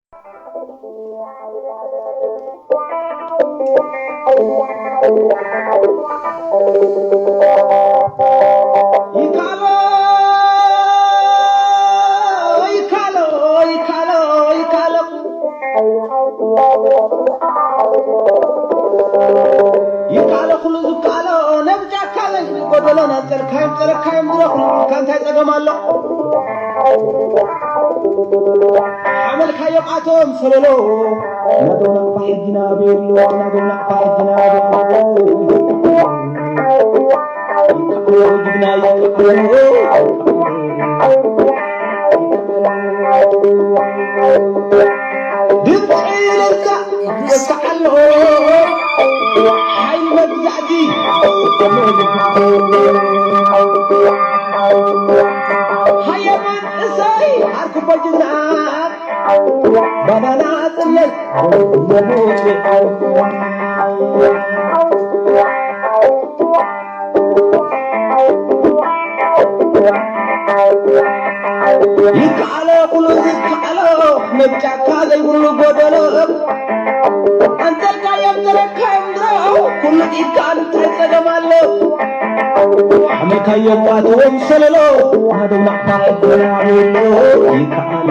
ይካሎ ይካሎ ይካሎ ይካሎ ይካሎ ኩሉ ዝካሎ ነብጃካ ለይ ጎደሎ ናጸልካዮም ጸለካዮም ዝረኽሉ ኢልካ እንታይ ጸገም ኣሎ? ሓመልካዮም ኣቶም ሰለሎ ናቶም ናቕፋ ሕጂ ናበይ ኣሎ? ናቶም ናቕፋ ሕጂ ናበይ ኣሎ? ድምፂ እልልታ ይወስዓሎ ሓይሊ መግዛእቲ ሃየማን እሰይ ዓርኩ በጅና ባናና ጽለይ ይከኣሎ ኩሉ ዝከኣሎ መጫካ ዘይብሉ ጎደሎ ኣንተልካዮም ተረካዮም ድሮ ኩሉ ኢድካ እንታይ ጸገም ኣሎ ሓመልካዮም ኣትዎም ሰለሎ ሃደው ናዕታ ሕጎና ኣሎ ይከኣሎ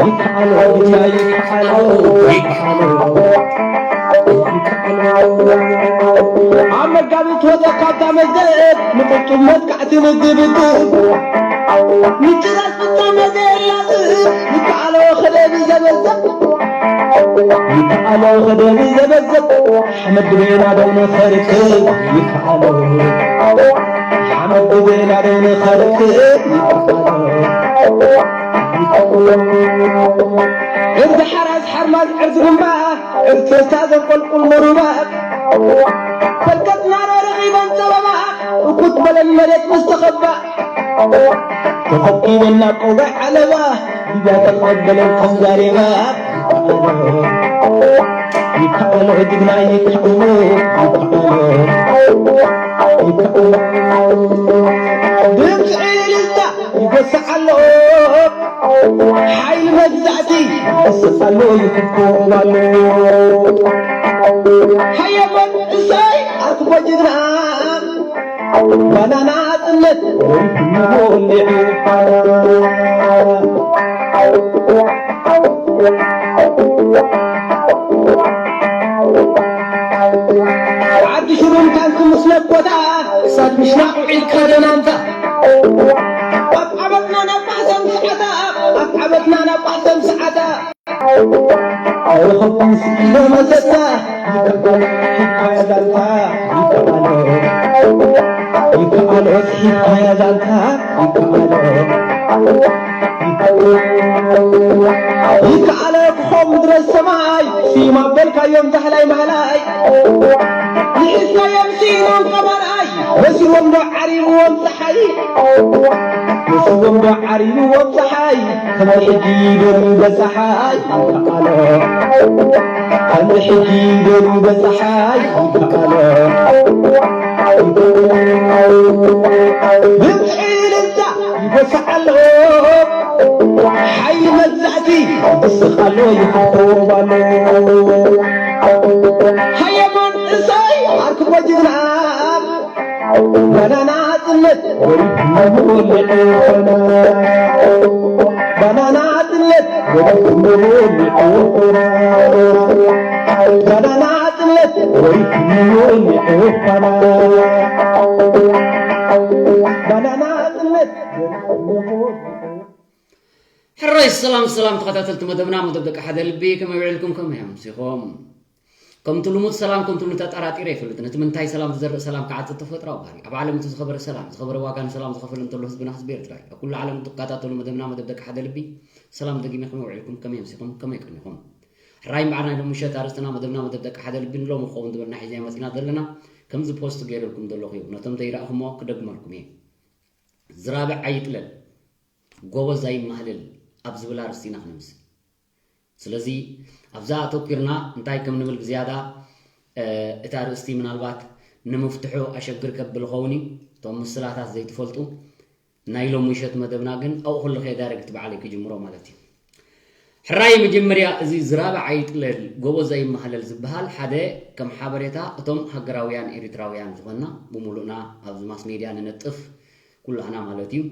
ይከኣሎ ብቻ ይከኣሎ ይከኣሎ ኣብ መጋቢት ወፀ ካብታ መዘት ንቅልጡም መጥቃዕቲ ምግብግብ ምጭራስ ፍፃመ ዘየላጥ ይከኣሎ ከደቢ ዘበዘብ ይከኣሎ ከደቢ ዘበዘብ ሓመድ ድቤና ደው ንኸርክብ ይከኣሎ ሓመድ ድቤና ደው ንኸርክብ ይከኣሎ እርዚ ሓራስ ሓርማዝ ዕርዚ ግንባ እርተሳ ዘንቆልቁል መሩባ ፈልከትና ረርኺበን ጸበባ እኩት በለን መሬት ምስ ተኸባ ተኸቢበን ናብ ቀውጋይ ዓለባ ሊብያ ተቐበለን ከም ዛሬባ ይከኣሎ ጅግና ይከኣሎ ይከኣሎ ይከኣሎ ድምፂ ዕልልታ ይጎስዕ ኣሎ ሓይሊ መግዛእቲ ይስቕ ኣሎ ይኩብኩብ ኣሎ ሃየሞን እሰይ ኣርክቦ ጅግና ባናና ጽነት ወይፍኖ ሊዑ ዓዲ ሽሩምታን ክምስለት ቦታ ክሳድ ምሽናቕ ውዒልካ ደናንታ ኣብ ዓመትና ናብ ማሕሰም ሰዓታ ኣብ ዓመትና ናብ ማሕሰም ሰዓታ ኣይኸብን ስኢለ መሰታ ይከኣሎ ሒብካያ ዛንታ ይከኣሎ ይከኣሎ ሒብካያ ዛንታ ይከኣሎ ይከኣሎ ክኾም ድረስ ሰማይ ሲማ በልካዮም ዛህላይ ማህላይ ንሒዝካዮም ሲኢኖም ቀባርኣይ ወሲዎም ዶ ዓሪብዎም ፀሓይ ወሲዎም ዶ ዓሪብዎም ፀሓይ ከም ሕጂ ደልዩ በፀሓይ ይከኣሎ ከም ሕጂ ደልዩ በፀሓይ ይከኣሎ ድምፂ እልልታ ይጎስዕ ኣሎ ሓይሊ መግዛእቲ ይስቕ ኣሎ ይኹብኩብ ኣሎ ሃየሞን እሰይ ዓርክቦ ጅግና ባናና ጽነት ወሪድና ንወልዕ ኾና ባናና ጽነት ወሪድና ንወልዕ ኾና ባናና ጽነት ወሪድና ንወልዕ ኾና ባናና ጽነት ወሪድና ንወልዕ ሕራይ ሰላም ሰላም ተኸታተልቲ መደብና መደብ ደቂ ሓደ ልቢ ከመይ ውዒልኩም ከመይ ኣምሲኹም ከምቲ ልሙድ ሰላም ከምቲ ልሙድ ተጠራጢረ ይፈልጥ ነቲ ምንታይ ሰላም ዝዘርእ ሰላም ክዓጽድ ተፈጥራዊ ባህሪ ኣብ ዓለም እቲ ዝኸበረ ሰላም ዝኸበረ ዋጋ ንሰላም ዝኸፈለ እንተሎ ህዝብና ህዝቢ ኤርትራ እዩ ኣብ ኩሉ ዓለም ትከታተሉ መደብና መደብ ደቂ ሓደ ልቢ ሰላም ደጊመ ከመይ ውዒልኩም ከመይ ኣምሲኹም ከመይ ቀኒኹም ሕራይ እምበኣር ናይ ሎሚ ምሸት ኣርእስትና መደብና መደብ ደቂ ሓደ ልቢ ንሎሚ ክኸውን ዝበልና ሒዝና መጺና ዘለና ከምዚ ፖስት ገይረልኩም ዘለኹ እዩ ነቶም ዘይረእኹሞ ክደግመልኩም እየ ዝራብዕ ኣይጥለል ጎበዝ ኣይማህለል ኣብ ዝብል ኣርእስቲ ኢና ክነምስ ስለዚ ኣብዛ ኣተኲርና እንታይ ከም ንብል ብዝያዳ እቲ ኣርእስቲ ምናልባት ንምፍትሑ ኣሸግር ከብል ኸውን እዩ እቶም ምስላታት ዘይትፈልጡ ናይ ሎም ምሸት መደብና ግን ኣብኡ ከለኹ እየ ዳይረክት ባዕለይ ክጅምሮ ማለት እዩ ሕራይ መጀመርያ እዚ ዝራብዕ ኣይጥለል ጎበዝ ኣይመሃለል ዝበሃል ሓደ ከም ሓበሬታ እቶም ሃገራውያን ኤሪትራውያን ዝኾንና ብምሉእና ኣብዚ ማስ ሜድያ ንነጥፍ ኩላህና ማለት እዩ።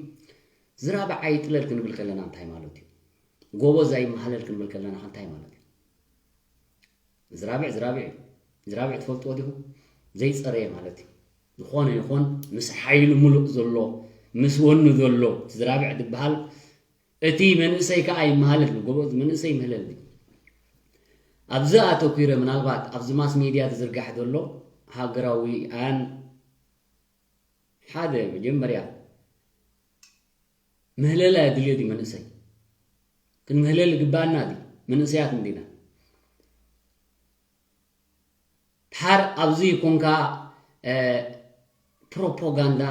ዝራብዕ ኣይጥለል ክንብል ከለና እንታይ ማለት እዩ? ጎበዝ ኣይመሃለል ክንብል ከለና እንታይ ማለት እዩ? ዝራብዕ ዝራብዕ እዩ። ዝራብዕ ትፈልጥዎ ዲኹም? ዘይጸረየ ማለት እዩ። ዝኾነ ይኹን ምስ ሓይሉ ምሉእ ዘሎ ምስ ወኑ ዘሎ ዝራብዕ ዝበሃል እቲ መንእሰይ ከኣ ይመሃለል ጎበዝ መንእሰይ ይምህለል ድዩ? ኣብዚ ኣተኲረ ምናልባት ኣብዚ ማስ ሜድያ ዝዝርጋሕ ዘሎ ሃገራውያን ሓደ መጀመርያ ምህለላ የድልዮ ድዩ መንእሰይ? ክንምህለል ይግባኣና ድዩ? መንእሰያት እንዲና። ድሓር ኣብዚ ኮንካ ፕሮፓጋንዳ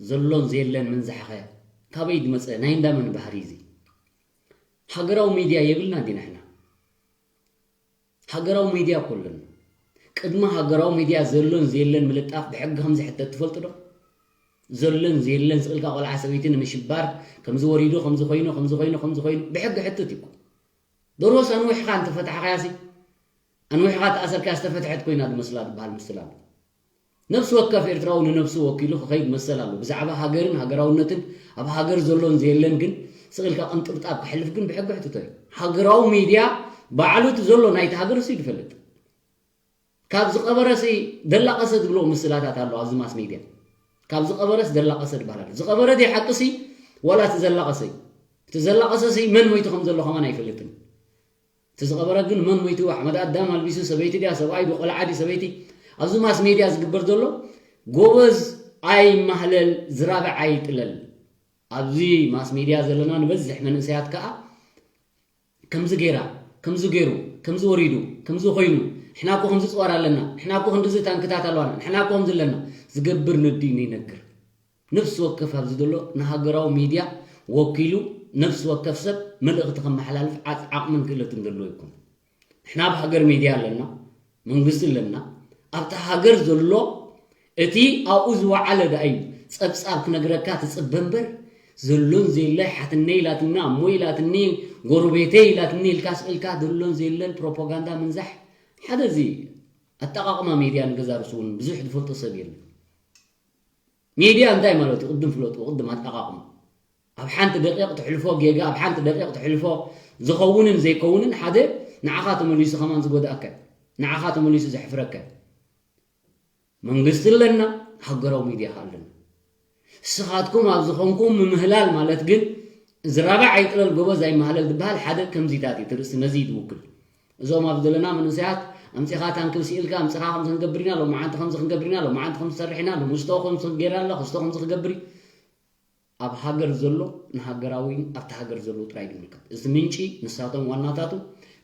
ዘሎን ዘየለን ምንዛሕኸ ካበይ ዝመፀ ናይ እንዳመን ባህሪ እዚ? ሃገራዊ ሚድያ የብልና እንዲና ሕና? ሃገራዊ ሚድያ እኮ ኣለና። ቅድሚ ሃገራዊ ሚድያ ዘሎን ዘየለን ምልጣፍ ብሕጊ ከም ዝሕተት ትፈልጡ ዶ? ዘሎን ዘየለን ስቕልካ ቆልዓ ሰበይቲ ንምሽባር ከምዚ ወሪዱ ከምዚ ኮይኑ ከምዚ ኮይኑ ከምዚ ኮይኑ ብሕጊ ሕትት እዩ እኮ። ዶሮስ ኣንዊሕኻ እንተፈታሕኻያሲ ኣንዊሕኻ ተኣሰርካያ ዝተፈትሐት ኮይና ዝመስላ ዝበሃል ምስል ኣሎ። ነፍሲ ወከፍ ኤርትራዊ ንነብሱ ወኪሉ ክኸይድ መሰል ኣሎ። ብዛዕባ ሃገርን ሃገራውነትን ኣብ ሃገር ዘሎን ዘየለን ግን ስቕ ኢልካ ቅንጥብጣብ ክሕልፍ ግን ብሕጊ ሕትቶ እዩ። ሃገራዊ ሚድያ ባዕሉ እቲ ዘሎ ናይቲ ሃገር እሱ እዩ ዝፈልጥ። ካብ ዝቐበረሲ ደላቐሰ ዝብልዎ ምስላታት ኣሎ ኣብዚ ማስ ሚድያ። ካብ ዝቐበረስ ደላቐሰ ዝበሃል ኣሎ። ዝቐበረ ደይ ሓቅሲ ዋላ እቲ ዘላቐሰ እዩ። እቲ ዘላቐሰሲ መን ሞይቱ ከም ዘሎ ከማን ኣይፈልጥን። እቲ ዝቐበረ ግን መን ሞይቱ ኣሕመድ ኣዳም ኣልቢሱ ሰበይቲ ድያ ሰብኣይ ድዩ ቆልዓ ድዩ ሰበይቲ ኣብዚ ማስ ሜድያ ዝግበር ዘሎ ጎበዝ ኣይማህለል ዝራብዕ ኣይጥለል ኣብዚ ማስ ሜድያ ዘለና ንበዝሕ መንእሰያት ከዓ ከምዚ ገይራ ከምዚ ገይሩ ከምዚ ወሪዱ ከምዚ ኮይኑ ንሕና እኮ ከምዚ ፅዋር ኣለና ንሕና እኮ ክንድዚ ታንክታት ኣለዋና ንሕና እኮ ከምዚ ኣለና ዝገብር ንዲ ንይነግር ነፍሲ ወከፍ ኣብዚ ዘሎ ንሃገራዊ ሚድያ ወኪሉ ነፍሲ ወከፍ ሰብ መልእኽቲ ከመሓላልፍ ዓቕምን ክእለትን ዘለዎ ይኩን። ንሕና ኣብ ሃገር ሚድያ ኣለና፣ መንግስቲ ኣለና። ኣብቲ ሃገር ዘሎ እቲ ኣብኡ ዝወዓለ ደኣ እዩ ጸብጻብ ክነግረካ ትጽበ እምበር ዘሎን ዘየለ ሓትነይ ኢላትኒ፣ ኣሞይ ኢላትኒ፣ ጎረቤተይ ኢላትኒ ኢልካ ስቕ ኢልካ ዘሎን ዘየለን ፕሮፓጋንዳ ምንዛሕ ሓደ እዚ ኣጠቓቕማ ሚድያ ንገዛ ርእሱ እውን ብዙሕ ዝፈልጦ ሰብ የለን። ሚድያ እንታይ ማለት እዩ? ቅድም ፍለጥዎ፣ ቅድም ኣጠቓቕማ። ኣብ ሓንቲ ደቂቕ ትሕልፎ ጌጋ፣ ኣብ ሓንቲ ደቂቕ ትሕልፎ ዝኸውንን ዘይከውንን ሓደ ንዓኻ ተመሊሱ ከማን ዝጎድኣካ እዩ። ንዓኻ ተመሊሱ ዘሕፍረካ እዩ። መንግስቲ ኣለና፣ ሃገራዊ ሚድያ ከኣ ኣለና። ንስኻትኩም ኣብ ዝኾንኩም ምምህላል ማለት ግን ዝራባዕ ኣይጥለል ጎበዝ ኣይመሃለል ዝበሃል ሓደ ከምዚታት እዩ። እቲ ርእሲ ነዚ እዩ ዝውክል። እዞም ኣብ ዘለና መንእሰያት ኣምጺኻ ታንክል ስኢልካ ኣምጺኻ ከምዚ ክንገብር ኢና ሎማዓንቲ ከምዚ ክንገብር ኢና ሎማዓንቲ ከምዚ ሰርሕ ኢና ሎምስቶ ከምዚ ክገይር ኣላ ክስቶ ከምዚ ክገብር እዩ ኣብ ሃገር ዘሎ ንሃገራዊ ኣብቲ ሃገር ዘለዉ ጥራይ ዝምልከት እዚ ምንጪ ንሳቶም ዋናታቱ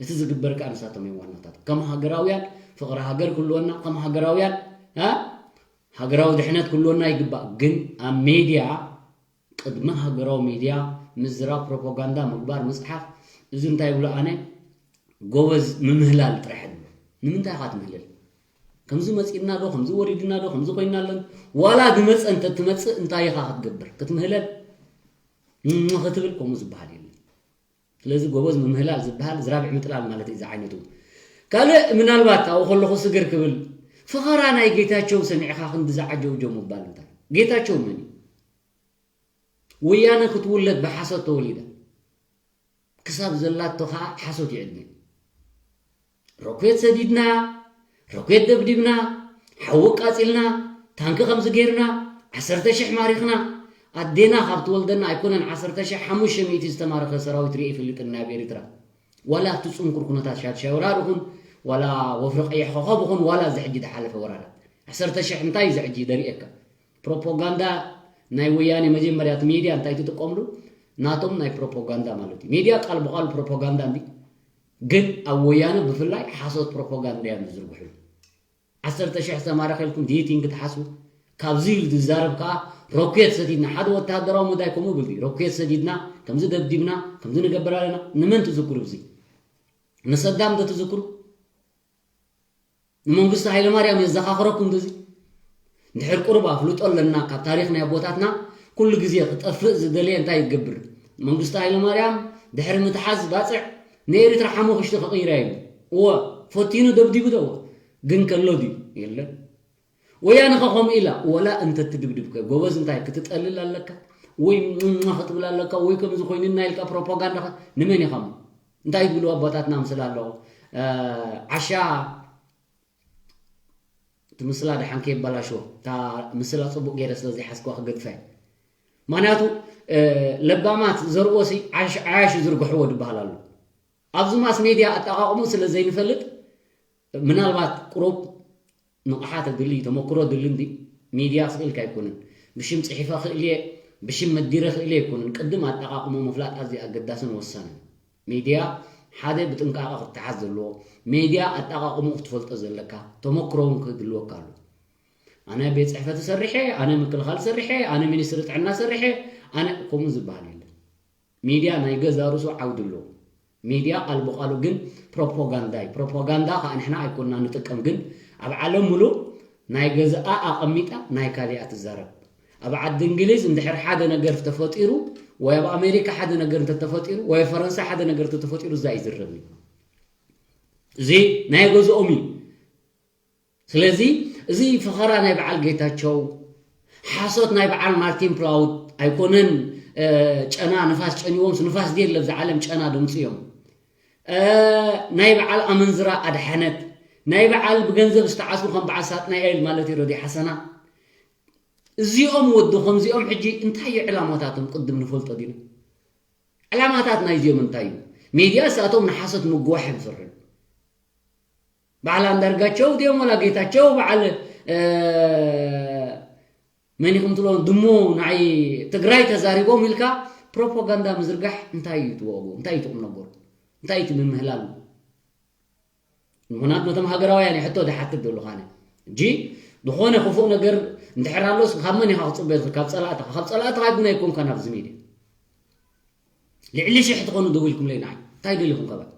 እቲ ዝግበር ከዓ ንሳቶም እዮም ዋናታቱ ከም ሃገራውያን ፍቕሪ ሃገር ክህልወና ከም ሃገራውያን ሃገራዊ ድሕነት ክህልወና ይግባእ ግን ኣብ ሜድያ ቅድሚ ሃገራዊ ሚድያ ምዝራብ ፕሮፓጋንዳ ምግባር ምፅሓፍ እዚ እንታይ ይብሎ ኣነ ጎበዝ ምምህላል ጥራሕ ይብሎ ንምንታይ ኢኻ ትምህልል ከምዚ መፂእና ዶ ከምዚ ወሪድና ዶ ከምዚ ኮይና ኣለን ዋላ ዝመፀ እንተትመፅእ እንታይ ኢኻ ክትገብር ክትምህለል ክትብል ከምኡ ዝበሃል የለን ስለዚ ጎበዝ ምምህላል ዝበሃል ዝራብዕ ምጥላል ማለት እዩ ዝዓይነቱ ካልእ ምናልባት ኣብኡ ከለኹ ስግር ክብል ፈኸራ ናይ ጌታቸው ሰሚዕኻ ክንዲ ዝዓጀውጀው ምባል እንታይ ጌታቸው መን እዩ ወያነ ክትውለድ ብሓሶት ተወሊዳ ክሳብ ዘላቶ ከዓ ሓሶት ይዕድመ ሮኬት ሰዲድና ሮኬት ደብዲብና ሓዊ ቃፂልና ታንኪ ከምዚ ገይርና ዓሰርተ ሽሕ ማሪኽና ኣዴና ካብ ትወልደና ኣይኮነን ዓሰርተ ሽሕ ሓሙሽተ ሚእቲ ዝተማረኸ ሰራዊት ሪኤ ይፈልጥን ናይ ኣብ ኤሪትራ ዋላ ኣብቲ ፅንኩር ኩነታት ሻድሻይ ወራር ይኹን ዋላ ወፍሪ ቀይሕ ኮኸብ ይኹን ዋላ እዚ ሕጂ ዝሓለፈ ወራራት ዓሰርተ ሽሕ እንታይ እዚ ሕጂ ደሪኤካ ፕሮፓጋንዳ ናይ ወያኔ መጀመርያ እቲ ሜድያ እንታይ ትጥቀምሉ ናቶም ናይ ፕሮፓጋንዳ ማለት እዩ ሜድያ ቃል ብቃል ፕሮፓጋንዳ እንዲ ግን ኣብ ወያነ ብፍላይ ሓሶት ፕሮፓጋንዳ እዮም ዝዝርግሑ ዓሰርተ ሽሕ ዝተማረኸ ኢልኩም ድይት ኢንግ ትሓስቡ ካብዚ ኢሉ ዝዛረብ ከዓ ሮኬት ሰዲድና ሓደ ወታደራዊ መዳይ ከምኡ ብል ሮኬት ሰዲድና ከምዚ ደብዲብና ከምዚ ንገብር ኣለና ንመን ትዝክሩ ብዚ ንሰዳም ዶ ትዝክሩ ንመንግስቱ ሃይለማርያም የዘኻኽረኩም ዶ እዚ? እንድሕር ቁሩብ ኣፍልጦ ኣለና ካብ ታሪኽ ናይ ኣቦታትና ኩሉ ግዜ ክጠፍእ ዝደለየ እንታይ ይገብር? መንግስቱ ሃይለማርያም ድሕሪ ምትሓዝ ባፅዕ ንኤርትራ ሓሙኽሽቲ ክቕይራ ኢሉ። እወ፣ ፈቲኑ ደብዲቡ ዶ? እወ። ግን ከሎ ድዩ? የለን። ወያነ ኸ ከምኡ ኢላ? ወላ እንተ ትድብድብከ፣ ጎበዝ እንታይ ክትጠልል ኣለካ? ወይ ም-፣ ም-፣ ክትብል ኣለካ? ወይ ከምዚ ኮይኑና ኢልካ ፕሮፓጋንዳ ኸ-፣ ንመን ኢኻ እሞ? እንታይ ዝብሉ ኣቦታትና ምስላ ኣለዉ? እ፣ ዓሻ እቲ ምስላ ደሓን ከየበላሽዎ፣ እታ ምስላ ጽቡቕ ገይረ ስለ ዘይሓዝክዋ ክገድፋ እየ። ምኽንያቱ፣ እ፣ ለባማት ዘርእዎሲ ዓሽ-፣ ዓያሹ ዝርግሕዎ ዝበሃል ኣሎ። ኣብዚ ማስ ሜድያ ኣጠቓቕሙ ስለ ዘይንፈልጥ፣ ምናልባት ቁሩብ ንቕሓት ኣድሊ፣ ተመክሮ ኣድሊ እንዲ፣ ሚድያ ክኽእልካ ኣይኮነን። ብሽም ጽሒፈ ክእል እየ፣ ብሽም መዲረ ክእል እየ ኣይኮነን። ቅድም ኣጠቓቕሞ ምፍላጥ ኣዝዩ ኣገዳስን ወሳንን። ሚድያ ሓደ ብጥንቃቐ ክትሓዝ ዘለዎ፣ ሚድያ ኣጠቓቕሞ ክትፈልጦ ዘለካ፣ ተመክሮ እውን ክህልወካ ኣሎ። ኣነ ቤት ጽሕፈት ሰሪሐ፣ ኣነ ምክልኻል ሰሪሐ፣ ኣነ ሚኒስትሪ ጥዕና ሰሪሐ፣ ኣነ ከምኡ ዝበሃል የለን። ሚድያ ናይ ገዛ ርእሱ ዓውዲ ኣለዎ። ሚድያ ቃል ብቃሉ ግን ፕሮፓጋንዳ እዩ። ፕሮፓጋንዳ ከዓ ንሕና ኣይኮንና ንጥቀም፣ ግን ኣብ ዓለም ሙሉእ ናይ ገዛኣ ኣቐሚጣ ናይ ካሊኣ ትዛረብ። ኣብ ዓዲ እንግሊዝ እንድሕር ሓደ ነገር ተፈጢሩ፣ ወይ ኣብ ኣሜሪካ ሓደ ነገር እንተተፈጢሩ፣ ወይ ኣብ ፈረንሳ ሓደ ነገር እንተተፈጢሩ፣ እዛ ይዝረብ እዩ። እዚ ናይ ገዝኦም እዩ። ስለዚ እዚ ፈኸራ ናይ በዓል ጌታቸው፣ ሓሶት ናይ በዓል ማርቲን ፕላውድ ኣይኮነን። እ፣ ጨና ንፋስ ጨኒዎምስ፣ ንፋስ ድየ ለብዛ ዓለም ጨና ድምፅዮም። እ፣ ናይ በዓል ኣመንዝራ ኣድሓነት፣ ናይ በዓል ብገንዘብ ዝተዓስቡ ከም በዓል ሳጥናኤል ማለት እዩ ረዲ ሓሰና። እዚኦም ወዲ ከምዚኦም ሕጂ እንታይ እዩ ዕላማታቶም ቅድም ንፈልጦ ዲና? ዕላማታት ናይዚኦም እንታይ እዩ? ሚድያ እሳቶም ንሓሶት ምጉዋሕ እዮም ዝሰርሑ። በዓል ኣንዳርጋቸው ድዮም ወላ ጌታቸው፣ በዓል፣ እ፣ መን ኢኹም ትብሎም ድሞ ንዓይ ትግራይ ተዛሪቦም ኢልካ ፕሮፓጋንዳ ምዝርጋሕ እንታይ እዩ ትወቕቦ? እንታይ እዩ ትቁም ነገሩ? እንታይ እዩ ትምምህላሉ? ምኽንያቱ ነቶም ሃገራውያን እዩ ሕቶ ድሓትት ዘለኹ ኣነ። ሕጂ ዝኾነ ክፉእ ነገር እንድሕር ኣሎስ ካብ መን ኢኻ ክጽበዮ ትኽእል? ካብ ጸላእትኻ። ካብ ጸላእትኻ ይኩን ኣይኮንካን ኣብዚ ሚድያ። ልዕሊ ሽሕ ትኾኑ ደው ኢልኩምለይ ንዓይ። እንታይ ደሊኹም ካባይ?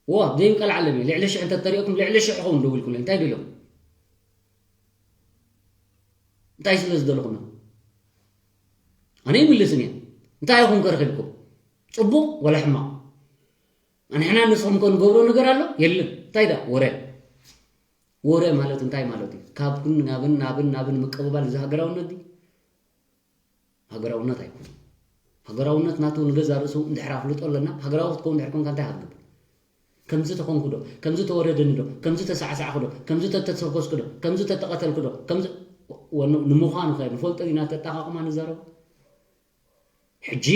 ዋ፣ ዘይንቀልዓለም እዩ። ልዕሊ ሽሕ እንተተሪእኩም፣ ልዕሊ ሽሕ ኸውን ደው ኢልኩምለይ። እንታይ ደሊኹም? እንታይ ስለ ዝደለኹም? ኣነ ይምልስን እየ። እንታይ ኢኹም ከርኺብኩም? ጽቡቕ ወላ ሕማቕ? ንሕና ንስኹም ከ ንገብሮ ነገር ኣሎ? የለን። እንታይ ደኣ? ወረ። ወረ ማለት እንታይ ማለት እዩ? ካብ ኩን ናብን፣ ናብን፣ ናብን ምቅብባል እዚ ሃገራውነት ድዩ? ሃገራውነት ኣይኮነን። ሃገራውነት ናቱ ንገዛ ርእሱ እንድሕር ኣፍልጦ ኣለና፣ ሃገራዊ ክትከውን እንድሕር ኮንካ እንታይ ኢኻ ትገብር? ከምዚ ተኾንኩ ዶ? ከምዚ ተወረደኒ ዶ? ከምዚ ተሳዕሳዕኩ ዶ? ከምዚ ተተሰኮስኩ ዶ? ከምዚ ተተቐተልኩ ዶ? ከምዚ ወ-፣ ንምዃኑ ኸ ንፈልጦ ዲና ተጠቓቕማ ንዛረቡ? ሕጂ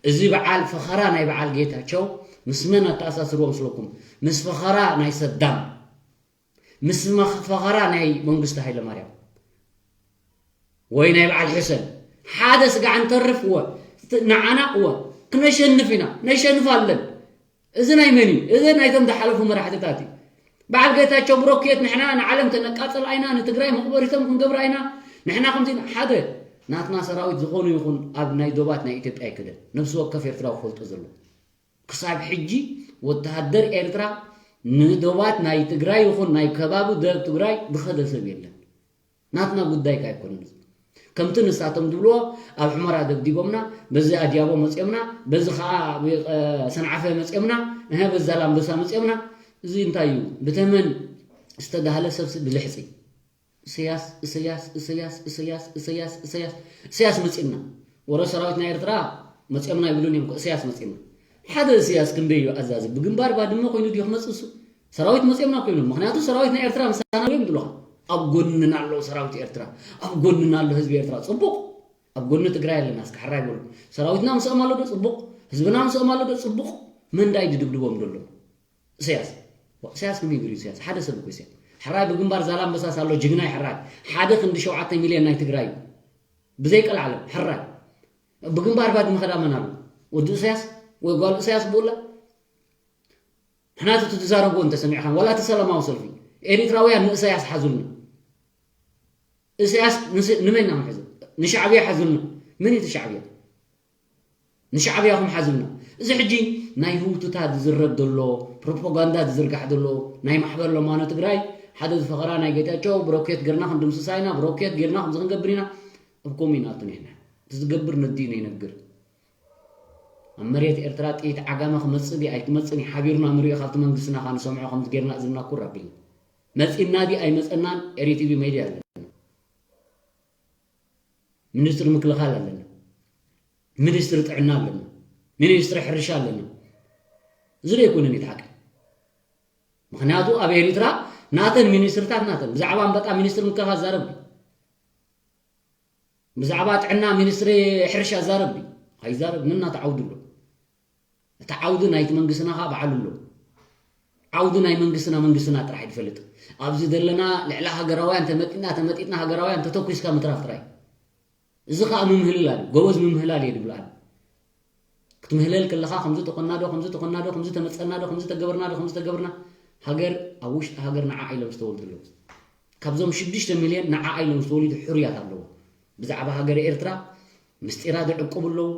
እዚ በዓል ፈኸራ ናይ በዓል ጌታቸው ምስ መን ኣተኣሳስርዎ ምስለኩም? ምስ ፈኸራ ናይ ሰዳም፣ ምስ መኽ-፣ ፈኸራ ናይ መንግስቱ ሃይለማርያም ወይ ናይ በዓል ሕሰን ሓደ ስጋዕ እንተርፍ እወ፣ እቲ ንዓና እወ፣ ክነሸንፍ ኢና፣ ነሸንፍ ኣለን። እዚ ናይ መን እዩ? እዚ ናይቶም ዝሓለፉ መራሕትታት እዩ። በዓል ጌታቸው ብሮኬት ንሕና ንዓለም ከነቃጽል ኣይና፣ ንትግራይ መቕበሪቶም ክንገብር ኣይና፣ ንሕና ከምዚ ሓደ ናትና ሰራዊት ዝኾኑ ይኹን ኣብ ናይ ዶባት ናይ ኢትዮጵያ ኣይክደን። ነፍሲ ወከፍ ኤርትራዊ ክፈልጦ ዘለዎ። ክሳብ ሕጂ ወተሃደር ኤርትራ ንዶባት ናይ ትግራይ ይኹን ናይ ከባቢ ደ-፣ ትግራይ ዝኸደ ሰብ የለን። ናትና ጉዳይ ከ ኣይኮነን እዚ። ከምቲ ንሳቶም ዝብልዎ ኣብ ሑመራ ደብዲቦምና፣ በዚ ኣድያቦ መጽዮምና፣ በዚ ኸዓ ብ-፣ እ፣ ሰንዓፈ መጽዮምና፣ እሀ፣ በዚ ዛላምበሳ መጽዮምና። እዚ እንታይ እዩ? ብተመን ዝተዳህለ ሰብሲ ብልሕጺ። እሰያስ፣ እሰያስ፣ እሰያስ፣ እሰያስ፣ እሰያስ፣ እሰያስ፣ እሰያስ መጺእና። ወረ ሰራዊት ናይ ኤርትራ መጺኦምና ይብሉን እዮም እኮ፣ እሰያስ መጺእና። ሓደ እሰያስ ክንደይ እዩ ኣዛዚ? ብግንባር ባድመ ኮይኑ ድዩ ክመጽእ እሱ? ሰራዊት መጺኦምና እኮ ይብሉ። ምኽንያቱ ሰራዊት ናይ ኤርትራ ምሳና እዮም ዝብሉኻ። ኣብ ጎንና ኣለዉ ሰራዊት ኤርትራ፣ ኣብ ጎንና ኣሎ ህዝቢ ኤርትራ። ጽቡቕ፣ ኣብ ጎኒ ትግራይ ኣለና፣ እስከ ሕራይ በሉ። ሰራዊትና ምስኦም ኣሎ ዶ? ጽቡቕ። ህዝብና ምስኦም ኣሎ ዶ? ጽቡቕ። መን ዳይ ድድብድቦም ደሎ? እሰያስ። እሰያስ ከመይ ገይሩ እዩ እሰያስ? ሓደ ሰብ እኮ እሰያስ። ሕራይ ብግንባር ዛላምበሳስ ኣሎ፣ ጅግናይ ሕራይ። ሓደ ክንዲ ሸውዓተ ሚልዮን ናይ ትግራይ እዩ። ብዘይ ቀልዓለም፣ ሕራይ። ብግንባር ባድመ ኸዳ መን ኣሎ? ወዲ እሰያስ ወይ ጓል እሰያስ ብኡላ? ንሕና እቲ ትዛረብዎ እንተሰሚዕኻን፣ ዋላ እቲ ሰላማዊ ሰልፊ፣ ኤሪትራውያን ንእሰያስ ሓዙልና። እሰያስ ንስ-፣ ንመን ኢና ንሕዞ? ንሻዕብያ ሓዙልና። መን እዩ እቲ ሻዕብያ? ንሻዕብያ ኹም ሓዙልና። እዚ ሕጂ ናይ ህውቱታ ዝዝረብ ዘሎ፣ ፕሮፓጋንዳ ዝዝርጋሕ ዘሎ፣ ናይ ማሕበር ለማኖ ትግራይ፣ ሓደ ዝፈኸራ ናይ ጌታቸው፣ ብሮኬት ጌርና ክንድምስሳ ኢና፣ ብሮኬት ጌርና ከምዚ ክንገብር ኢና፣ ኣብ ከምኡ ኢና ኣቱ ንሕና። እቲ ዝገብር ነዲኡ ነይነግር። ኣብ መሬት ኤርትራ ጥይት ዓጋመ ክመጽእ ድዩ ኣይክመጽእን እዩ ሓቢርና ንሪኦ፣ ካብቲ መንግስትና ከኣ ንሰምዖ ከምዚ ጌርና እዝንና ኩር ኣቢልና። መጺእና ድዩ ኣይመጸናን ኤሪ ቲቪ ሜድያ ኣለና። ሚኒስትሪ ምክልኻል ኣለና። ሚኒስትሪ ጥዕና ኣለና። ሚኒስትሪ ሕርሻ ኣለና። እዚ ዶ ኣይኮነን እቲ ሓቂ? ምኽንያቱ ኣብ ኤሪትራ ናተን ሚኒስትርታት ናተን። ብዛዕባ ኣንበጣ ሚኒስትሪ ምክልኻል ዛረብ ድዩ? ብዛዕባ ጥዕና ሚኒስትሪ ሕርሻ ዛረብ ድዩ? ኣይዛረብ። ነና ተዓውዱ ኣሎ። እቲ ዓውዲ ናይቲ መንግስትና ከኣ በዓሉ ኣሎ። ዓውዲ ናይ መንግስትና መንግስትና ጥራሕ እዩ ዝፈልጥ። ኣብዚ ዘለና ልዕሊ ሃገራውያን ተመጢጥና ተመጢጥና ሃገራውያን ተተኩስካ ምትራፍ ጥራይ። እዚ ከኣ ምምህልላል እዩ። ጎበዝ ምምህላል እየ ድብል ኣነ። ክትምህለል ከለኻ ከምዚ ተኾንና ዶ ከምዚ ተኾንና ዶ ከምዚ ተመጸና ዶ ከምዚ ተገበርና ዶ ከምዚ ተገበርና፣ ሃገር ኣብ ውሽጢ ሃገር ንዓዓ ኢሎም ዝተወልዱ ኣለዉ። ካብዞም ሽዱሽተ ሚልዮን ንዓዓ ኢሎም ዝተወልዱ ሕሩያት ኣለዉ። ብዛዕባ ሃገረ ኤርትራ ምስጢራ ዝዕቅቡ ኣለዉ፣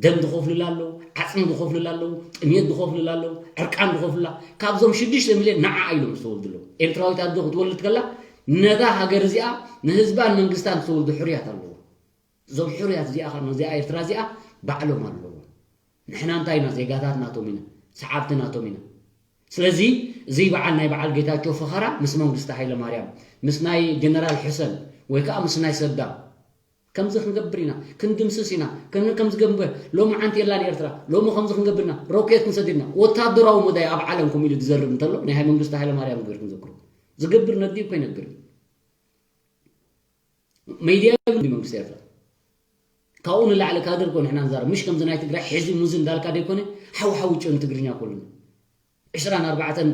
ደም ዝኸፍሉላ ኣለዉ፣ ዓጽሚ ዝኸፍሉላ ኣለዉ፣ ጥሜት ዝኸፍሉላ ኣለዉ፣ ዕርቃን ዝኸፍሉላ። ካብዞም ሽዱሽተ ሚልዮን ንዓዓ ኢሎም ዝተወልዱ ኣለዉ። ኤርትራዊት ኣዶ ክትወልድ ከላ ነታ ሃገር እዚኣ ንህዝባን መንግስታን ዝተወልዱ ሕሩያት ኣለዉ። እዞም ሕሩያት እዚኣ ከኣ ነዚኣ ኤርትራ እዚኣ ባዕሎም ኣለዎም። ንሕና እንታይ ኢና? ዜጋታት ናቶም ኢና፣ ሰዓብቲ ናቶም ኢና። ስለዚ እዚ በዓል ናይ በዓል ጌታቸው ፈኸራ ምስ መንግስቲ ሃይለ ማርያም፣ ምስ ናይ ጀነራል ሕሰን ወይ ከኣ ምስ ናይ ሰዳም ከምዚ ክንገብር ኢና፣ ክንድምስስ ኢና፣ ከም ከም ዝገንበ ሎሚ ዓንቲ የላን ኤርትራ፣ ሎሚ ከምዚ ክንገብርና፣ ሮኬት ክንሰድድና፣ ወታደራዊ መዳይ ኣብ ዓለም ከምኡ ኢሉ ዝዘርብ እንተሎ ናይ መንግስቲ ሃይለ ማርያም ግበር ክንዘክሮ። ዝገብር ነዲኡ እኮ ይነግር። ሚድያ እዩ መንግስቲ ኤርትራ። ካብኡ ንላዕሊ ካድር እኮ ንሕና ንዛረብ። ምሽ ከምዚ ናይ ትግራይ ሕዚ ሙዚ እንዳልካ ደይኮነ ሓው ሓው ጭን ትግርኛ ኮሉና። ዕስራን ኣርባዕተን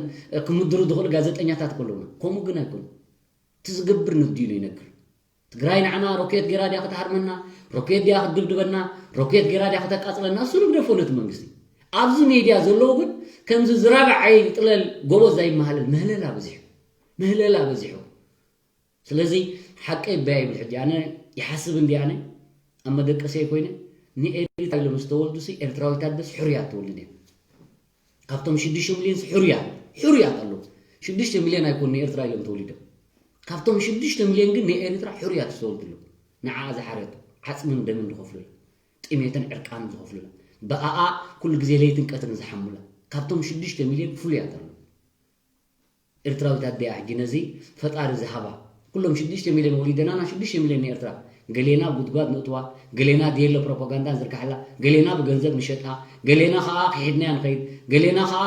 ክምድሩ ዝኽእሉ ጋዜጠኛታት ኮለውና። ከምኡ ግን ኣይኮነ። እቲ ዝገብር ንዲዩ ነው ይነግር። ትግራይ ንዓና ሮኬት ጌራ ድያ ክትሃርመና፣ ሮኬት ድያ ክትድብድበና፣ ሮኬት ጌራ ድያ ክተቃጽለና፣ እሱ ንግደፎ ነቲ መንግስቲ። ኣብዚ ሜድያ ዘለዉ ግን ከምዚ ዝራብዓይ ጥለል ጎበዝ ኣይመሃለል፣ ምህለላ በዚሑ። ምህለላ በዚሑ። ስለዚ ሓቀይ በያ ይብል ሕጂ ኣነ ይሓስብ እንዲ ኣነ ኣብ መደቀሰይ ኮይነ ንኤሪትራ ኢሎም ዝተወልዱ ሲ ኤርትራዊት ኣደስ ሕሩያት ተወልድ እዮም። ካብቶም ሽዱሽተ ሚልዮን ሲ ሕሩያት ሕሩያት ኣለዉ። ሽዱሽተ ሚልዮን ኣይኮኑ ንኤርትራ ኢሎም ተወሊዶም። ካብቶም ሽዱሽተ ሚልዮን ግን ንኤሪትራ ሕሩያት ዝተወልዱ ኣለዉ። ንዓኣ ዝሓረዱ ዓጽምን ደምን ዝኸፍሉላ፣ ጥሜትን ዕርቃንን ዝኸፍሉላ፣ ብኣኣ ኩሉ ግዜ ለይትን ቀትርን ዝሓሙላ ካብቶም ሽዱሽተ ሚልዮን ፍሉያት ኣለዉ። ኤርትራዊት ኣደያ ሕጂ ነዚ ፈጣሪ ዝሃባ ኩሎም ሽዱሽተ ሚልዮን ወሊደናና ሽዱሽተ ሚልዮን ንኤርትራ ገሌና ጉድጓድ ንእትዋ፣ ገሌና ድየሎ ፕሮፓጋንዳ ንዝርግሓላ፣ ገሌና ብገንዘብ ንሸጣ፣ ገሌና ከዓ ክሒድናያ ንኸይድ፣ ገሌና ከዓ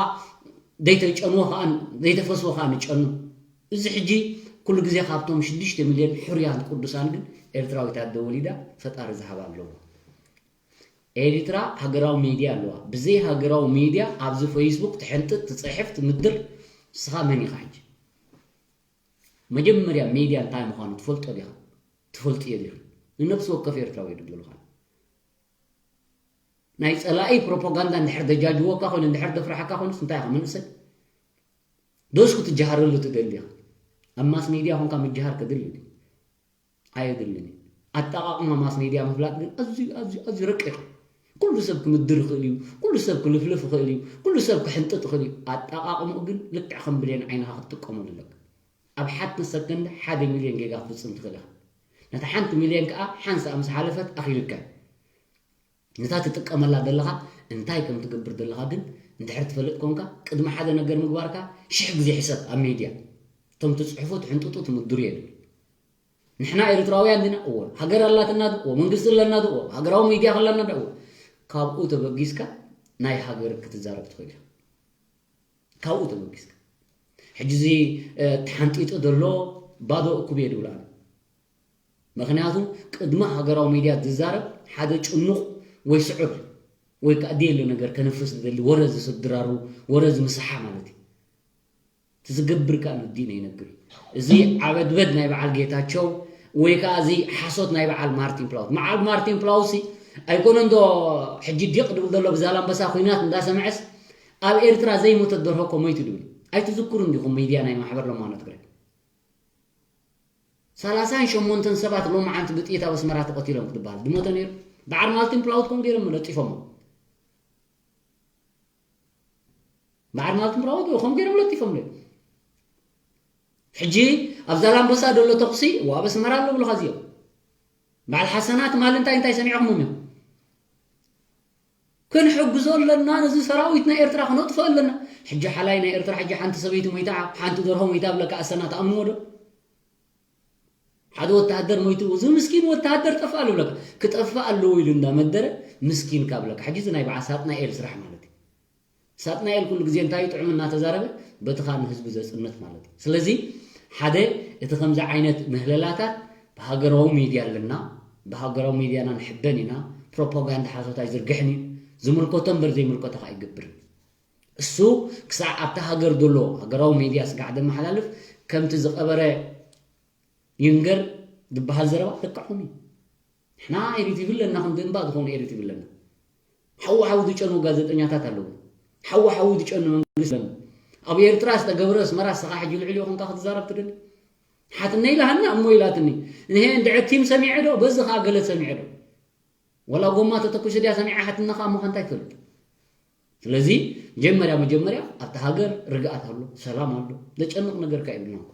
ዘይተጨንዎ ከዓ ዘይተፈስዎ ከዓ ንጨኑ። እዚ ሕጂ ኩሉ ግዜ ካብቶም ሽዱሽተ ሚልዮን ሕሩያት ቅዱሳን ግን ኤርትራዊት ኣደ ወሊዳ ፈጣሪ ዝሃባ ኣለዎ። ኤሪትራ ሃገራዊ ሜድያ ኣለዋ። ብዘይ ሃገራዊ ሜድያ ኣብዚ ፌስቡክ ትሕንጥጥ ትጽሕፍ ትምድር ንስኻ መን ኢኻ ሕጂ? መጀመርያ ሜድያ እንታይ ምዃኑ ትፈልጦ ዲኻ? ትፈልጥዮ ዲኺ? ንነብሲ ወከፍ ኤርትራዊ እየ ድብለልኻ። ናይ ጸላኢ ፕሮፓጋንዳ እንድሕር ደጃጅወካ ኮይኑ እንድሕር ደፍርሓካ ኮይኑስ እንታይ ኢኻ መንእሰይ? ዶስ ክትጀሃረሉ ትደሊ ኢኻ? ኣብ ማስ ሜድያ ኮንካ ምጅሃር ከድሊ ድዩ? ኣየድልን እዩ። ኣጠቓቕማ ማስ ሜድያ ምፍላጥ ግን ኣዝዩ ኣዝዩ ኣዝዩ ረቂቕ እዩ። ኩሉ ሰብ ክምድር ይኽእል እዩ። ኩሉ ሰብ ክልፍልፍ ይኽእል እዩ። ኩሉ ሰብ ክሕንጥጥ ይኽእል እዩ። ኣጠቓቕምኡ ግን ልክዕ ከም ብሌን ዓይንኻ ክትጥቀመሉ ኣለካ። ኣብ ሓንቲ ሰከንድ ሓደ ሚልዮን ጌጋ ክትፍጽም ትኽእል ኢኻ። ነታ ሓንቲ ሚልዮን ከኣ ሓንሳእ ምስ ሓለፈት ኣኺሉካ እዩ። ነታ ትጥቀመላ ዘለኻ እንታይ ከም ትገብር ዘለኻ ግን እንድሕር ትፈልጥ ኮንካ ቅድሚ ሓደ ነገር ምግባርካ ሽሕ ግዜ ሕሰብ ኣብ ሜድያ። እቶም ትጽሕፉ ትሕንጥጡ ትምድሩ የድል። ንሕና ኤርትራውያን ዲና? እወ። ሃገር ኣላትና ዶ? እወ። መንግስቲ ኣለና ዶ? እወ። ሃገራዊ ሚድያ ኣለና ዶ? እወ። ካብኡ ተበጊስካ ናይ ሃገር ክትዛረብ ትኽእል ኢኻ። ካብኡ ተበጊስካ። ሕጂ እዚ ተሓንጢጡ ዘሎ ባዶ እኩብ እየ ድብል ኣነ። ምኽንያቱ ቅድሚ ሃገራዊ ሚድያ ዝዛረብ ሓደ ጭኑቕ ወይ ስዑር ወይ ከዓ ድየለ ነገር ከነፍስ ዝደሊ ወረ ዝስድራሩ ወረ ዝምስሓ ማለት እዩ። እቲ ዝገብር ከኣ ንዲነ ይነግር እዩ። እዚ ዓበድበድ ናይ በዓል ጌታቸው ወይ ከኣ እዚ ሓሶት ናይ በዓል ማርቲን ፕላውት። በዓል ማርቲን ፕላውሲ ኣይኮነ እንዶ ሕጂ ዲቕ ድብል ዘሎ ብዛላምበሳ ኩናት እንዳሰምዐስ ኣብ ኤርትራ ዘይሞተ ደርሆ እኮ ሞይቱ ድብል። ኣይትዝክሩ እንዲኹም ሚድያ ናይ ማሕበር ለማኖ ትግራይ። ሰላሳን ሸሞንተን ሰባት ሎማዓንቲ ብጥይት ኣብ ኣስመራ ተቐቲሎም ክትበሃል ድሞተ ነይሩ። በዓል ማርቲን ፕላውት ከም ገይሮም ለጢፎሞ። በዓል ማርቲን ፕላውት ከም ገይሮም ለጢፎም ነይሩ። ሕጂ ኣብ ዛላምበሳ ዘሎ ተኹሲ ኣብ ኣስመራ ኣሎ ብሉኻ እዚኦም። በዓል ሓሰና ትማሊ እንታይ እንታይ ሰሚዕኹም እዮም? ክንሕግዞ ኣለና፣ ነዚ ሰራዊት ናይ ኤርትራ ክነጥፍኦ ኣለና። ሕጂ ሓላይ ናይ ኤርትራ፣ ሕጂ ሓንቲ ሰበይቲ ሞይታ፣ ሓንቲ ደርሆ ሞይታ ብለካ ኣሰና ትኣምንዎ ዶ? ሓደ ወተሃደር ሞይቱ፣ እዚ ምስኪን ወተሃደር ጠፍእ ኣሎ ብለካ። ክጠፍእ ኣለዎ ኢሉ እንዳመደረ ምስኪን ካብ ብለካ። ሕጂ እዚ ናይ በዓል ሳጥናኤል ስራሕ ማለት እዩ። ሳጥናኤል ኩሉ ግዜ እንታይ ጥዑም እናተዛረበ በትኻ ንህዝቢ ዘጽንት ማለት እዩ። ስለዚ ሓደ እቲ ከምዚ ዓይነት ምህለላታት ብሃገራዊ ሚድያ ኣለና፣ ብሃገራዊ ሚድያና ንሕበን ኢና፣ ፕሮፓጋንዳ ሓሶት ኣይዝርግሕን እዩ፣ ዝምልከቶ እምበር ዘይምልከቶ ከኣ ኣይገብርን። እሱ ክሳዕ ኣብታ ሃገር ዘሎ ሃገራዊ ሚድያ ስጋዕ ዘመሓላልፍ ከምቲ ዝቐበረ ይንገር ዝበሃል ዘረባ ልክዕኹም እዩ። ንሕና ኤሪቲቪ ኣለና፣ ክንዲ እምባ ዝኾኑ ኤሪቲቪ ኣለና። ሓዊ ሓዊ ዝጨኑ ጋዜጠኛታት ኣለዉ። ሓዊ ሓዊ ዝጨኑ መንግስቲ ኣለና። ኣብ ኤርትራ ዝተገብረ ኣስመራ እስኻ ሕጂ ልዕሊኡ ኮንካ ክትዛረብ ትደሊ? ሓትነይ ኢላሃኒ እሞ ኢላትኒ። ንሄ እንድዒ ቲም ሰሚዐ ዶ? በዚ ኸኣ ገለ ሰሚዐ ዶ? ወላ ጎማ ተተኩሱ ድያ ሰሚዓ ሓትነኻ እሞ ኸ እንታይ ትፈልጥ? ስለዚ መጀመርያ መጀመርያ ኣብታ ሃገር ርግኣት ኣሎ፣ ሰላም ኣሎ፣ ዘጨንቕ ነገርካ የብልናን።